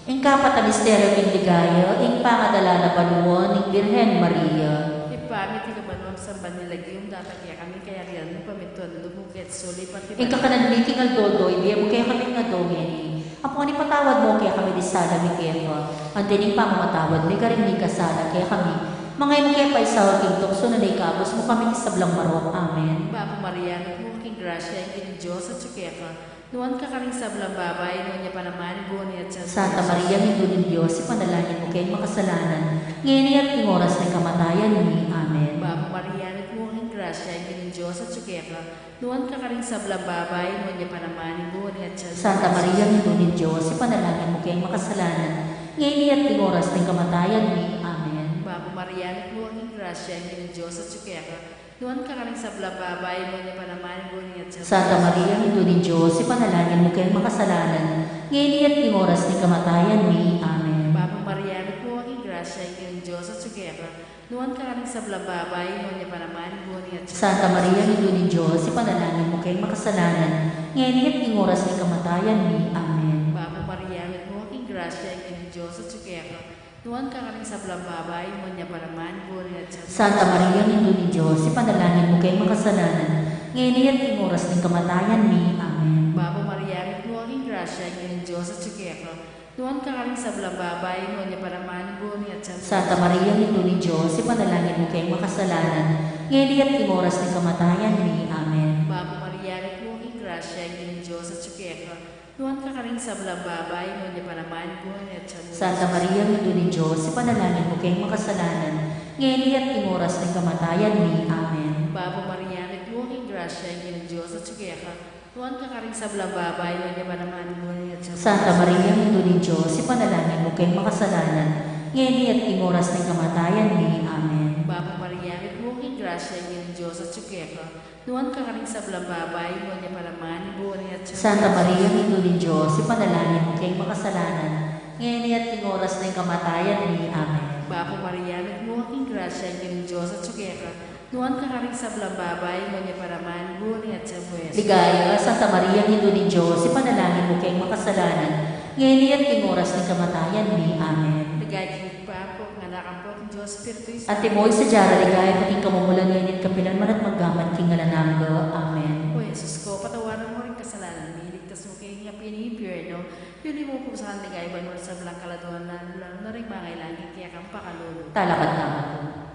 Ing kapat a misteryu king ligaya, ing pangadala na banua ning Birhen Maria. Ibpa mi, atiu ka banua, misamban ya ing lagyu mu, datang kekami ing kayarian mu, mipamintuan ing lub mu keti sulip anti banua. Ing kakanan mi king aldo-aldo ibie mu kekami king aldo ngeni. Ampon ipatawad mu kekami ding sala mi keka, anti ning pamamatawad mi karing mikasala kekami. Manga e mu ke paisaul king tuksu, nune ikabus mu kami king sablang marok. Amen. Bapu Maria, mitmu ka king grasya, ing Ginung Dios atyu keka. Nuan ka karing sablang babai, nuan ya pa naman ing bunga ning atian mu, i Jesus. Santa Maria, Indu ning Dios, ipanalangin mu keng makasalanan, ngeni at king oras ning kamatayan mi. Amen. Bapu Maria, mitmu ka king grasya, ing Ginung Dios atyu keka. Nuan ka karing sablang babai, nuan ya pa naman ing bunga ning atian mu, i Jesus. Santa Maria, Indu ning Dios, ipanalangin mu keng makasalanan, ngeni at king oras ning kamatayan mi. Amen. Bapu Maria, mitmu ka king grasya, ing Ginung Dios atyu keka. Nuan ka karing sablang babai, nuan ya pa naman ing bunga ning atian mu, i Jesus. Santa Maria, Indu ning Dios, ipanalangin mu keng makasalanan, ngeni at king oras ning kamatayan mi. Amen. Bapu Maria, mitmu ka king grasya, ing Ginung Dios atyu keka. Nuan ka karing sablang babai, nuan ya pa naman ing bunga ning atian mu, i Jesus. Santa Maria, Indu ning Dios, ipanalangin mu keng makasalanan, ngeni at king oras ning kamatayan mi. Amen. Bapu Maria, mitmu ka king grasya, ing Ginung Dios atyu keka. Nuan ka karing sablang babai, nuan ya pa naman ing bunga ning atian mu, i Jesus. Santa Maria, Indu ning Dios, ipanalangin mu keng makasalanan, ngeni at king oras ning kamatayan mi. Amen. Bapu Maria, mitmu ka king grasya, ing Ginung Dios atyu keka. Nuan ka karing sablang babai, nuan ya pa naman ing bunga ning atian mu, i Jesus. Santa Maria, Indu ning Dios, ipanalangin mu keng makasalanan, ngeni at king oras ning kamatayan mi. Amen. Bapu Maria, mitmu ka king grasya, ing Ginung Dios atyu keka. Nuan ka karing sablang babai, nuan ya pa naman ing bunga ning atian mu, i Jesus. Santa Maria, Indu ning Dios, ipanalangin mu keng makasalanan, ngeni at king oras ning kamatayan mi. Amen. Bapu Maria, mitmu ka king grasya, ing Ginung Dios atyu keka. Nuan ka karing sablang babai, nuan ya pa naman ing bunga ning atian mu, Jesus. Santa Maria, Indu ning Dios, ipanalangin mu keng makasalanan, ngeni at king oras ning kamatayan mi. Amen. Bapu Maria, mitmu ka king grasya, ing Ginung Dios atyu keka. Nuan ka karing sablang babai, nuan ya pa naman ing bunga ning atian mu, Jesus. Santa Maria, Indu ning Dios, ipanalangin mu keng makasalanan, ngeni at king oras ning kamatayan mi. Amen. Bapu Maria, mitmu ka king grasya, ing Ginung Dios atyu keka. Nuan ka karing sablang babai, nuan ya pa naman ing bunga ning atian mu, Jesus. Ligaya, Santa Maria, Indu ning Dios, ipanalangin mu keng makasalanan, ngeni at king oras ning kamatayan mi. Amen. Ligaya king Ibpa, king Anak, ampo king Dios Espiritu Santo. Antimo ing sadya ra, ligaya pati king kamumulan, ngeni at kapilan man at manggaman king alang angga. Amen. O Jesus ko, patawaran mu ring kasalanan mi, iligtas mu kami king api ning impyerno, yuli mu king banua ing sablang kaladua, lalu na ring mangailangan king kekang pakalulu. Talakad tamu pu.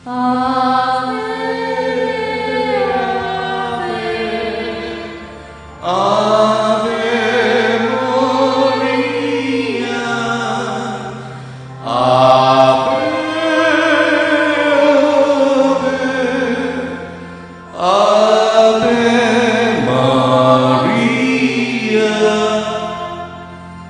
Ave, Ave, Ave Maria, Ave, Ave, Ave Maria.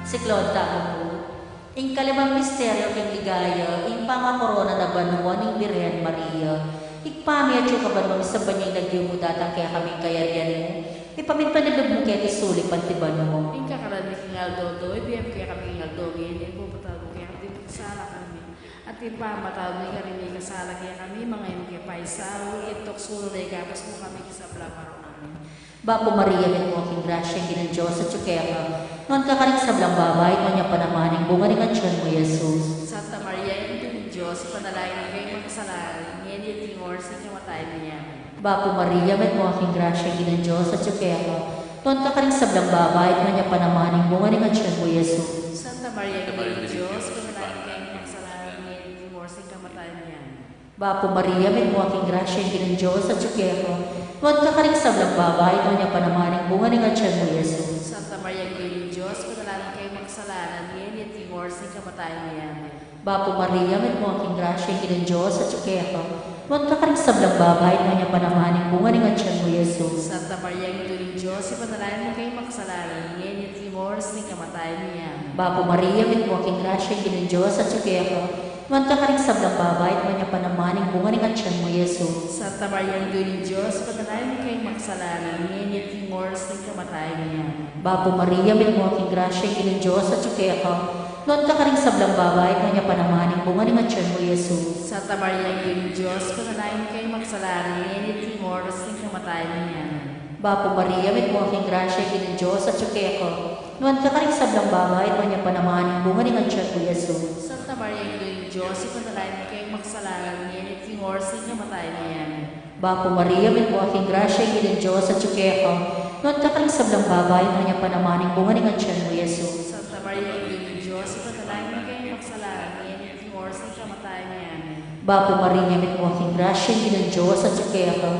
Siklaud tamu pu. Ing kalimang misteryu king ligaya, ing pangakorona na banua ning Birhen Maria. Ibpa mi atsu ka banua, misamban ya ing lagyu mu, datang kekami ing kayarian mu, mipamintuan ing lub mu keti sulip anti banua. Ing kakanan mi king aldo-aldo ibie mu kekami king aldo ngeni, at ipatawad mu kekami ding sala mi, anti ing pamamatawad mi karing mikasala kekami, manga e mu ke paisaul king tuksu, nune ikabus mu kami king sablang marok. Amen. Bapu Maria, mitmu ka king grasya, ing Ginung Dios atyu keka. Nuan ka karing sablang babai, nuan ya pa naman ing bunga ning atian mu, Jesus. Santa Maria, Indu ning Dios, ipanalangin mu keng makasalanan, ngeni at king oras ning kamatayan mi. Amen. Bapu Maria, mitmu ka king grasya, ing Ginung Dios atyu keka. Nuan ka karing sablang babai, nuan ya pa naman ing bunga ning atian mu, Jesus. Santa Maria, Indu ning Dios, ipanalangin mu keng makasalanan, ngeni at king oras ning kamatayan mi. Amen. Bapu Maria, mitmu ka king grasya, ing Ginung Dios atyu keka. Nuan ka karing sablang babai, nuan ya pa naman ing bunga ning atian mu, Jesus. Santa Maria, Indu ning Dios, ipanalangin mu keng makasalanan, ngeni at king oras ning kamatayan mi. Amen. Bapu Maria, mitmu ka king grasya, ing Ginung Dios atyu keka. Nuan ka karing sablang babai, nuan ya pa naman ing bunga ning atian mu, Jesus. Santa Maria, Indu ning Dios, ipanalangin mu keng makasalanan, ngeni at king oras ning kamatayan mi. Amen. Bapu Maria, mitmu ka king grasya, ing Ginung Dios atyu keka. Nuan ka karing sablang babai, nuan ya pa naman ing bunga ning atian mu, Jesus. Santa Maria, Indu ning Dios, ipanalangin mu keng makasalanan, ngeni at king oras ning kamatayan mi. Amen. Bapu Maria, mitmu ka king grasya, ing Ginung Dios atyu keka. Nuan ka karing sablang babai, nuan ya pa naman ing bunga ning atian mu, Jesus. Santa Maria, Indu ning Dios, ipanalangin mu keng makasalanan, ngeni at king oras ning kamatayan mi. Amen. Bapu Maria, mitmu ka king grasya, ing Ginung Dios atyu keka. Nuan ka karing sablang babai, nuan ya pa naman ing bunga ning atian mu, Jesus. Santa Maria, Indu ning Dios, ipanalangin mu keng makasalanan, ngeni at king oras ning kamatayan mi. Amen. Bapu Maria, mitmu ka king grasya, ing Ginung Dios atyu keka. Nuan ka karing sablang babai, nuan ya pa naman ing bunga ning atian mu, Jesus. Santa Maria, Indu ning Dios, ipanalangin mu keng makasalanan, ngeni at king oras ning kamatayan mi. Amen. Bapu Maria, mitmu ka king grasya, ing Ginung Dios atyu keka.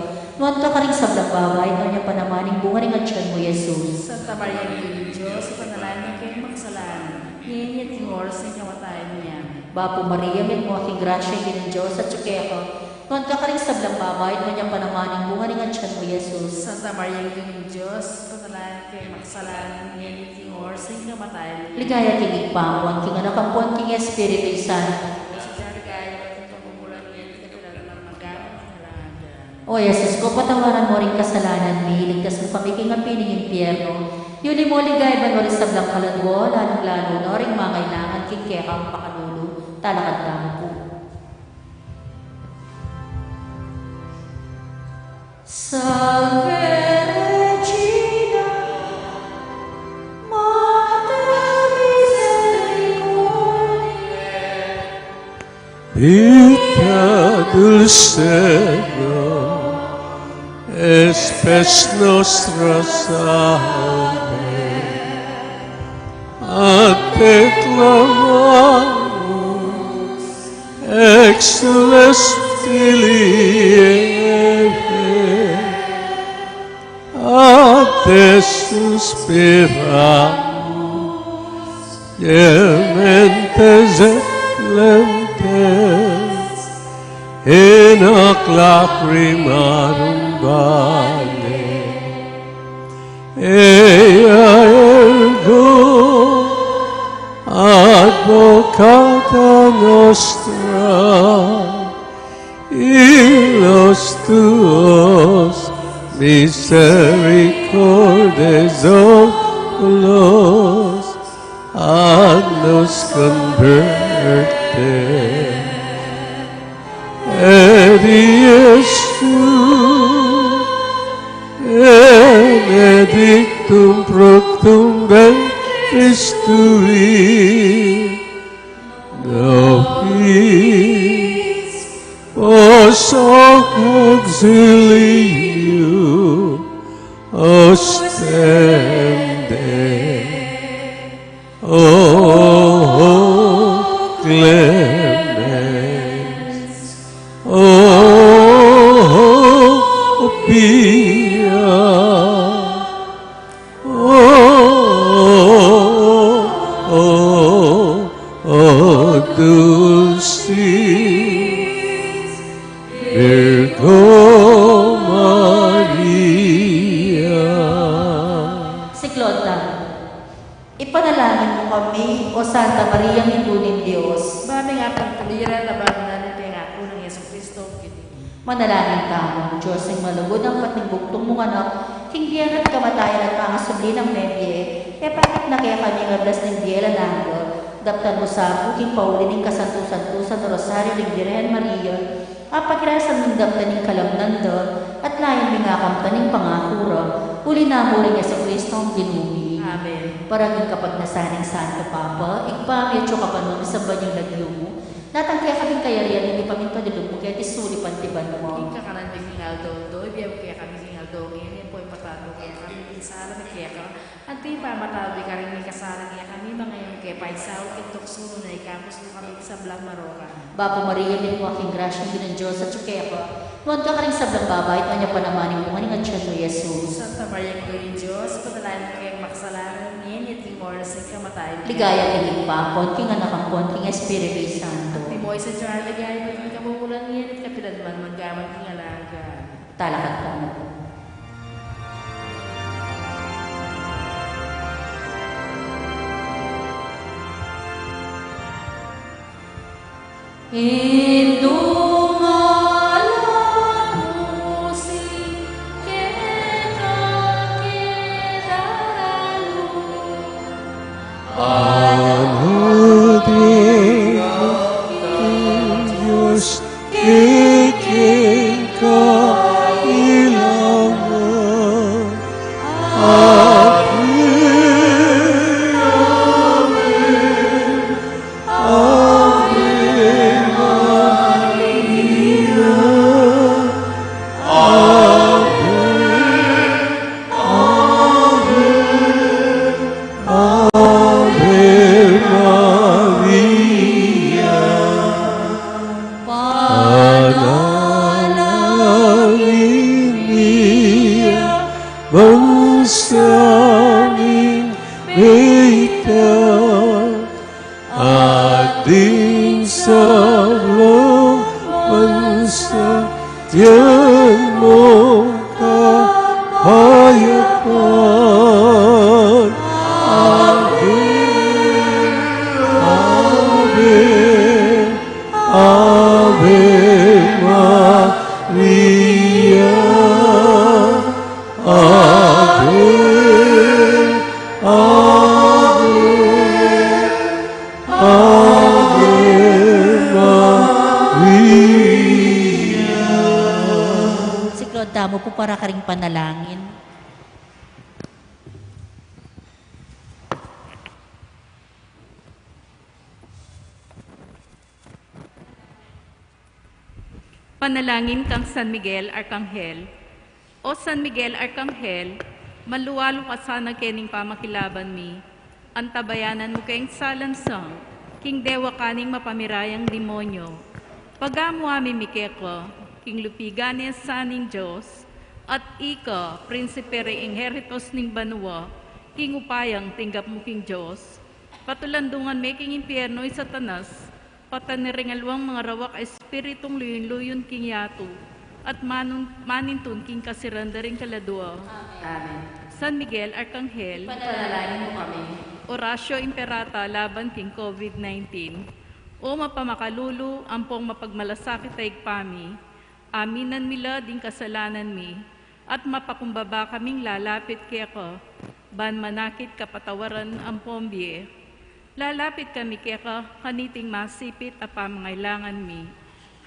Nuan ka karing sablang babai, nuan ya pa naman ing bunga ning atian mu, Jesus. Santa Maria, Indu ning Dios, ipanalangin mu keng makasalanan, ngeni at king oras ning kamatayan mi. Amen. Bapu Maria, mitmu ka king grasya, ing Ginung Dios atyu keka. Nuan ka karing sablang babai, nuan ya pa naman ing bunga ning atian mu, Jesus. Santa Maria, Indu ning Dios, ipanalangin mu keng makasalanan, ngeni at king oras ning kamatayan mi. Ligaya king Ibpa, ampon king Anak, ampon king Espiritu Santo. Sadya ligaya, king kamumulan, ngeni at kapilan man, manggaman king alang angga. O Jesus ko, patawaran mu ring kasalanan mi, iligtas mu kami king api ning impyerno. Yuli mu king ligaya banua ring sablang kaladua, lalung-lalu na ring mangailangan king kekang pakalulu. Talakad tamu pu. Salve Regina, Mater misericordiae, Vita dulcedo et spes nostra salve, a te clamamus, exsules filii Evae, a te suspiramus, gementes et laentes, in hac lacrimarum vale. Ea ergo advocata nostra, illos tuos misericordes oculos, ad nos converte. Et Iesu in edictum fructum ventris tui, nobis post hoc exilium ostende. O clemens, o pia, o, o, o dulcis Virgo Maria. Siklod tamu. Ipanalangin mu kami, O Santa Maria, Indu ning Dios. Ba ming ating tuliran, labanan ning pengaku nang Jesucristo, Ginu. Manalangin tamu. Dios ing malugud, ing patnibugtung mung Anak, king bie na at kamatayan at pangasubli nang mebie, ipakit na kekami ing ablas ning bie alang angga, daptan mu sa king pauli ning kasantu-santusan a Rosario ning Birhen Maria, apagirasan mung daptan ing kalamnan da, at layan ming akamtan ing pangaku ra, uli na mu ring Jesucristo ing Ginu mi. Amen. Para king kapagnasan ning Santo Papa, Ibpa mi, atsu ka banua, misamban ya ing lagyu mu, datang kekami ing kayarian mu, mipamintuan ing lub mu keti sulip anti banua. Ing kakanan mi king aldo-aldo ibie mu kekami king aldo ngeni, ampon ipatawad mu kekami ing sala mi keka, anti ing pamamatawad mi karing mikasala kekami, manga e mu ke paisaul king tuksu, nune ikabus mu kami king sablang marok. Bapu Maria, mitmu ka king grasya, ing Ginung Dios atyu keka. Nuan ka karing sablang babai, at nuan ya pa naman ing bunga ning atian mu, Jesus. Santa Maria, Indu ning Dios, ipanalangin mu kaming makasalanan, ngeni at king oras ning kamatayan mi. Ligaya king Ibpa, ampon king Anak, ampon king Espiritu Santo. Antimo ing sadya a ligaya, maging king kabulakan, ngeni at kapilan man, mangga man king alang angga. Talakad tamu. Indu, malapusi keka king daralu. Anu ding Dios, kekeng kailangan. Amen, amen, Ave Maria. Amen, amen, Ave Maria. Panalangin mi ya, bangsa ming meitat, at ding sablang bansa, tiyan mung kapayapan. Ave, Ave, Ave Maria. Ave, Ave, Ave Maria. Siklod tamu pu para karing panalangin. Panalangin kang San Miguel Arkanghel. O San Miguel Arkanghel, malualu ka sana kening pamakilaban mi, antabayanan mu keng salansang king dewakan ning mapamirayang demonyo. Pagamuan mi keka king lupigan ning Dios, at ika, prinsipe ring eheritos ning banua, king upayang tinggap mu king Dios. Patulandungan me king impierno i Satanas, pati na ring aliwang mangarawak a espiritung luyun-luyun king yatu, at manun-, manintun king kasiran da ring kaladua. Amen. San Miguel Arkanghel, ipanalangin mu kami. Oratio Imperata laban king COVID nineteen. O mapamakalulu ampong mapagmalasakit a Ibpa mi, aminan mi la ding kasalanan mi, at mapakumbaba kaming lalapit keka, ban manakit kapatawaran ampong bie. Lalapit kami keka kaniting masipit a pamangailangan mi.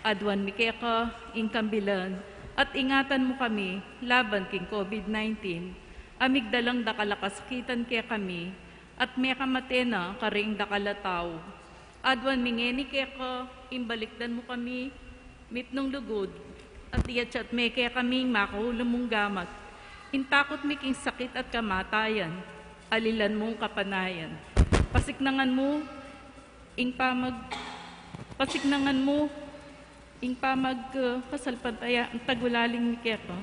Aduan mi keka ing kambilan, at ingatan mu kami laban king COVID nineteen, a migdalang dakal a kasakitan kekami, at mekamate na karing dakal a tau. Aduan mi ngeni keka, ing balikdan mu kami mitmung lugud, at iyatyat me kekami ing makaulu mung gamat. Ing takut mi king sakit at kamatayan, alilan mung kapanayan. Pasiknangan mu ing pamag-, pasiknangan mu ing pamag-, uh, pasalpantaya, ing tagulaling mi keka.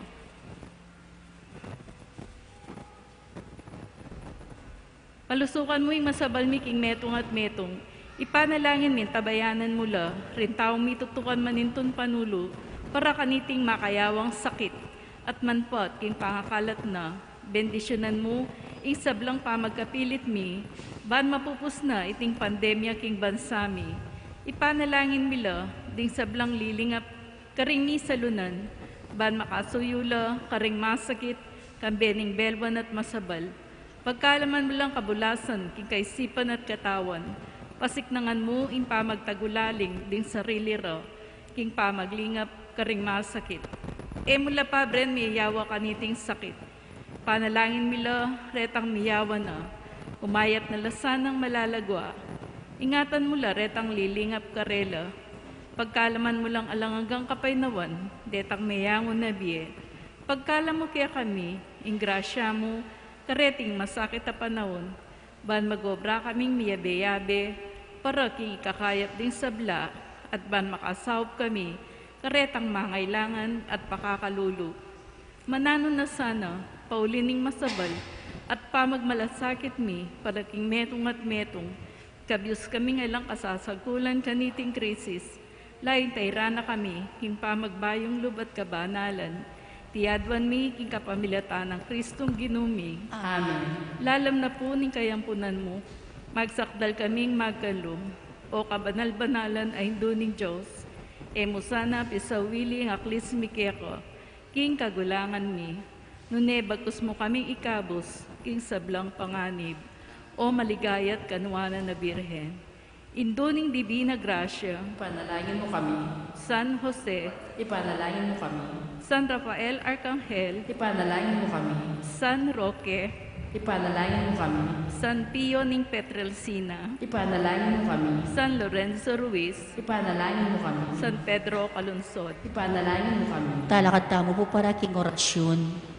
Palusukan mu ing masabal mi king metung at metung. Ipanalangin mi, tabayanan mu la ring taung mitutukan manintun panulu para kaniting makayawang sakit, at manpot king pangakalat na, bendisyunan mu ing sablang pamagkapilit mi, ban mapupus na iting pandemya king bansa mi. Ipanalangin mi la ding sablang lilingap karing misalunan, ban makasuyu la karing masakit, kambe ning belwan at masabal. Pagkalaman mu lang kabulasan king kaisipan at katawan, pasiknangan mu ing pamagtagulaling ding sarili ra king pamaglingap karing masakit. E mu la pabren miyawa kaniting sakit. Panalangin mi la retang miyawa na, umayat na la sanang malalagwa. Ingatan mu la retang lilingap karela. Pagkalaman mu lang alang anggang kapaynawan detang meyangu na bie. Pagkalam mu kekami ing grasya mu kareting masakit a panaun, ban mag-obra kaming miyabe-yabe para king ikakayap ding sabla, at ban makasaup kami karetang mangailangan at pakakalulu. Mananu na sana, pauli ning masabal at pamagmalasakit mi para king metung at metung, kabus kaming alang kasasagkulan kaniting krisis, layun tairan na kami king pamagbayung lub at kabanalan. Iti aduan mi king kapamilatan nang Kristong Ginu mi. Amen. Lalam na pu ning kayampunan mu, magsakdal kaming magkalub. O kabanal-banalan a Indu ning Dios, e mu sana pisawili ing aklis mi keka king kagulangan mi, nune bagkus mu kaming ikabus king sablang panganib. O maligaya at kanuanan a Birhen, Indu ning Dibina Grasya, ipanalangin mu kami. San Jose, ipanalangin mu kami. San Rafael Arkanghel, ipanalangin mu kami. San Roque, ipanalangin mu kami. San Pio ning Petrelcina, ipanalangin mu kami. San Lorenzo Ruiz, ipanalangin mu kami. San Pedro Calungsod, ipanalangin mu kami. Talakad tamu pu para king orasyun.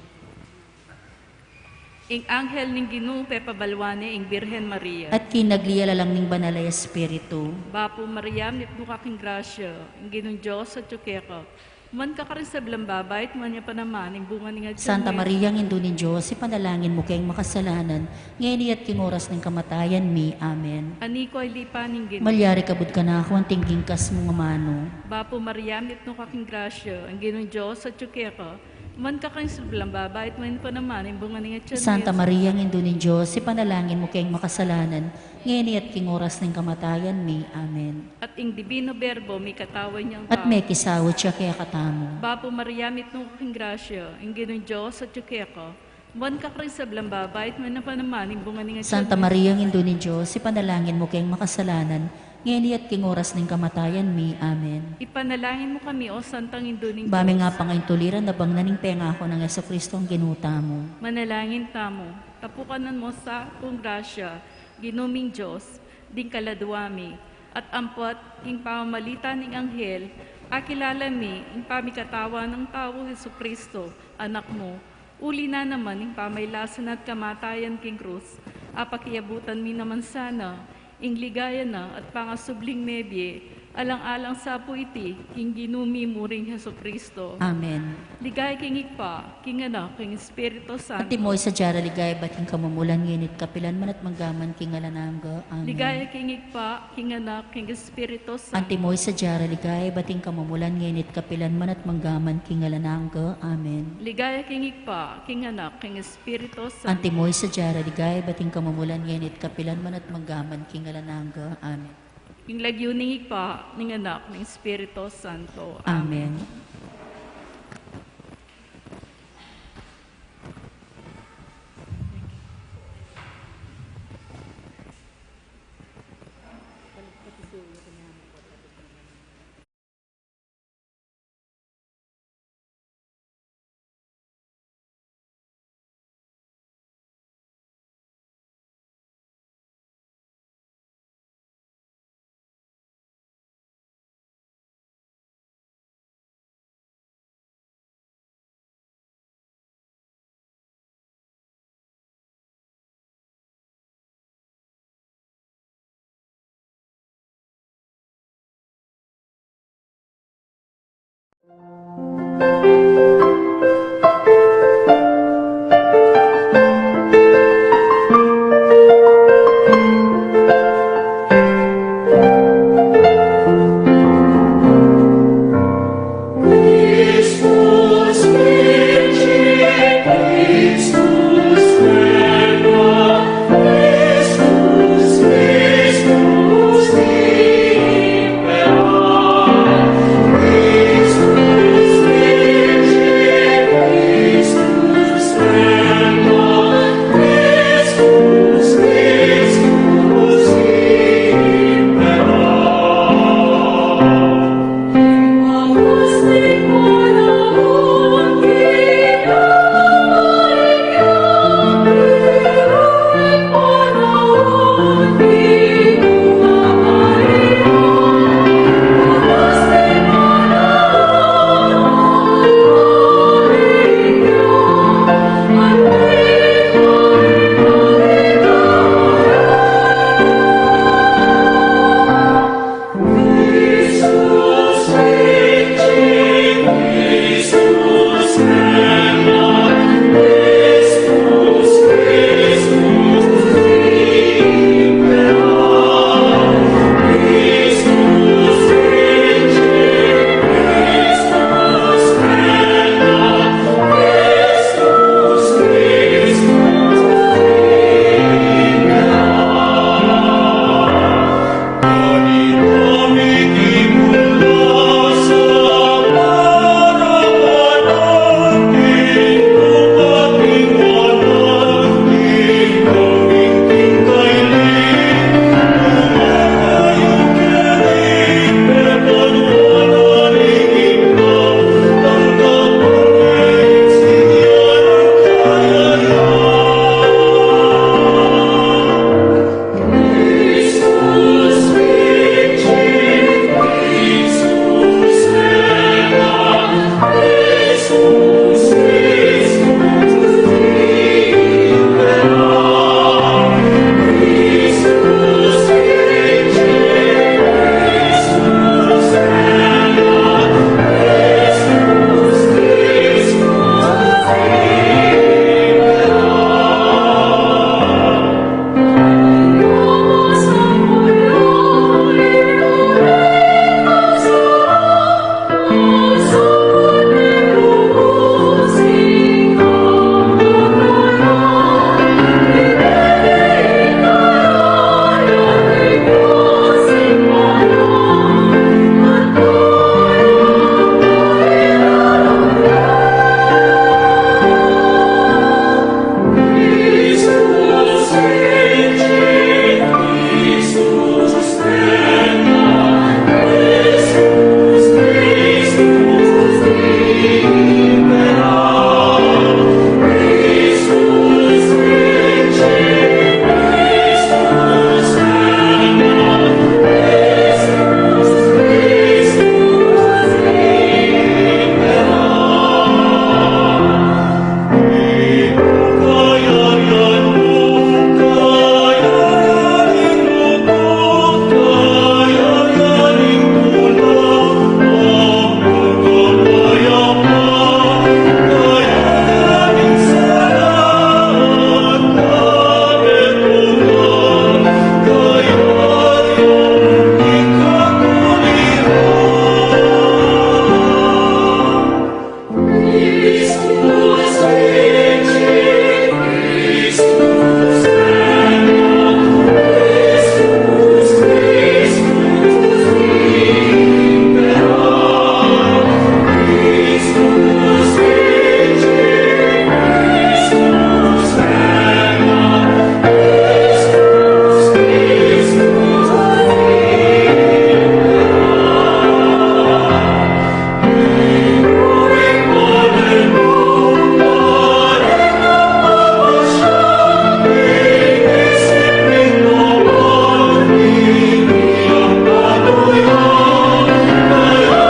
Ing anghel ning Ginu pepabalwan ne ing Birhen Maria. At king lagyu lalang ning Banal a Espiritu. Bapu Maria, mitmu ka king grasya, ing Ginung Dios atyu keka. Nuan ka karing sablang babai, at nuan ya pa naman ing bunga ning atyan mu, Santa Maria, Indu ning Dios, ipanalangin mu keng makasalanan, ngeni at king oras ning kamatayan mi. Amen. Aniko a lipa ning Ginu. Malyari kabud kanaku anting bingkas mung amanu. Bapu Maria, mitmu ka king grasya, ing Ginung Dios atyu keka. Nuan ka karing sablang babai, at nuan ya pa naman ing bunga ning atyan mu, Santa Maria, Indu ning Dios, ipanalangin mu keng makasalanan, ngeni at king oras ning kamatayan mi. Amen. At ing Dibino Berbo, mikatawan yang tau. At mekisaut ya kekatamu. Bapu Maria, mitmu ka king grasya, ing Ginung Dios atyu keka. Nuan ka karing sablang babai, at nuan ya pa naman ing bunga ning atyan mu, Santa Maria, Indu ning Dios, ipanalangin mu keng makasalanan, ngeni at king oras ning kamatayan mi. Amen. Ipanalangin mu kami, O Santang Indu ning Dios. Ba mi nga pangaintuliran, abang na ning pengaku nang Jesucristo a Ginu tamu. Manalangin tamu. Tapukanan mu sa kung grasya, Ginu ming Dios, ding kaladua mi, at ampat king pamamalitan ning anghel, akilala mi ing pamikatawan nang tau, Jesucristo, Anak mu, uli na naman ing pamailasan at kamatayan king krus, apakiabutan mi naman sana ing ligaya na at pangasubling mebie Alang-alang sa pu iti, king Ginu mi muring Jesucristo. Amen. Ligaya king Ibpa, king Anak, king Espiritu Santo. Antimo ing sadya ra ligaya ibat king kamumulan, ngeni at kapilan man at manggaman king alang angga. Amen. Ligaya king Ibpa, king Anak, king Espiritu Santo. Antimo ing sadya ra ligaya ibat king kamumulan, ngeni at kapilan man at manggaman king alang angga. Amen. Ligaya king Ibpa, king Anak, king Espiritu Santo. Antimo ing sadya ra ligaya ibat king kamumulan, ngeni at kapilan man at manggaman king alang angga. Amen. King lagyu ning Ibpa, ning Anak, ning Espiritu Santo. Amen. Amen.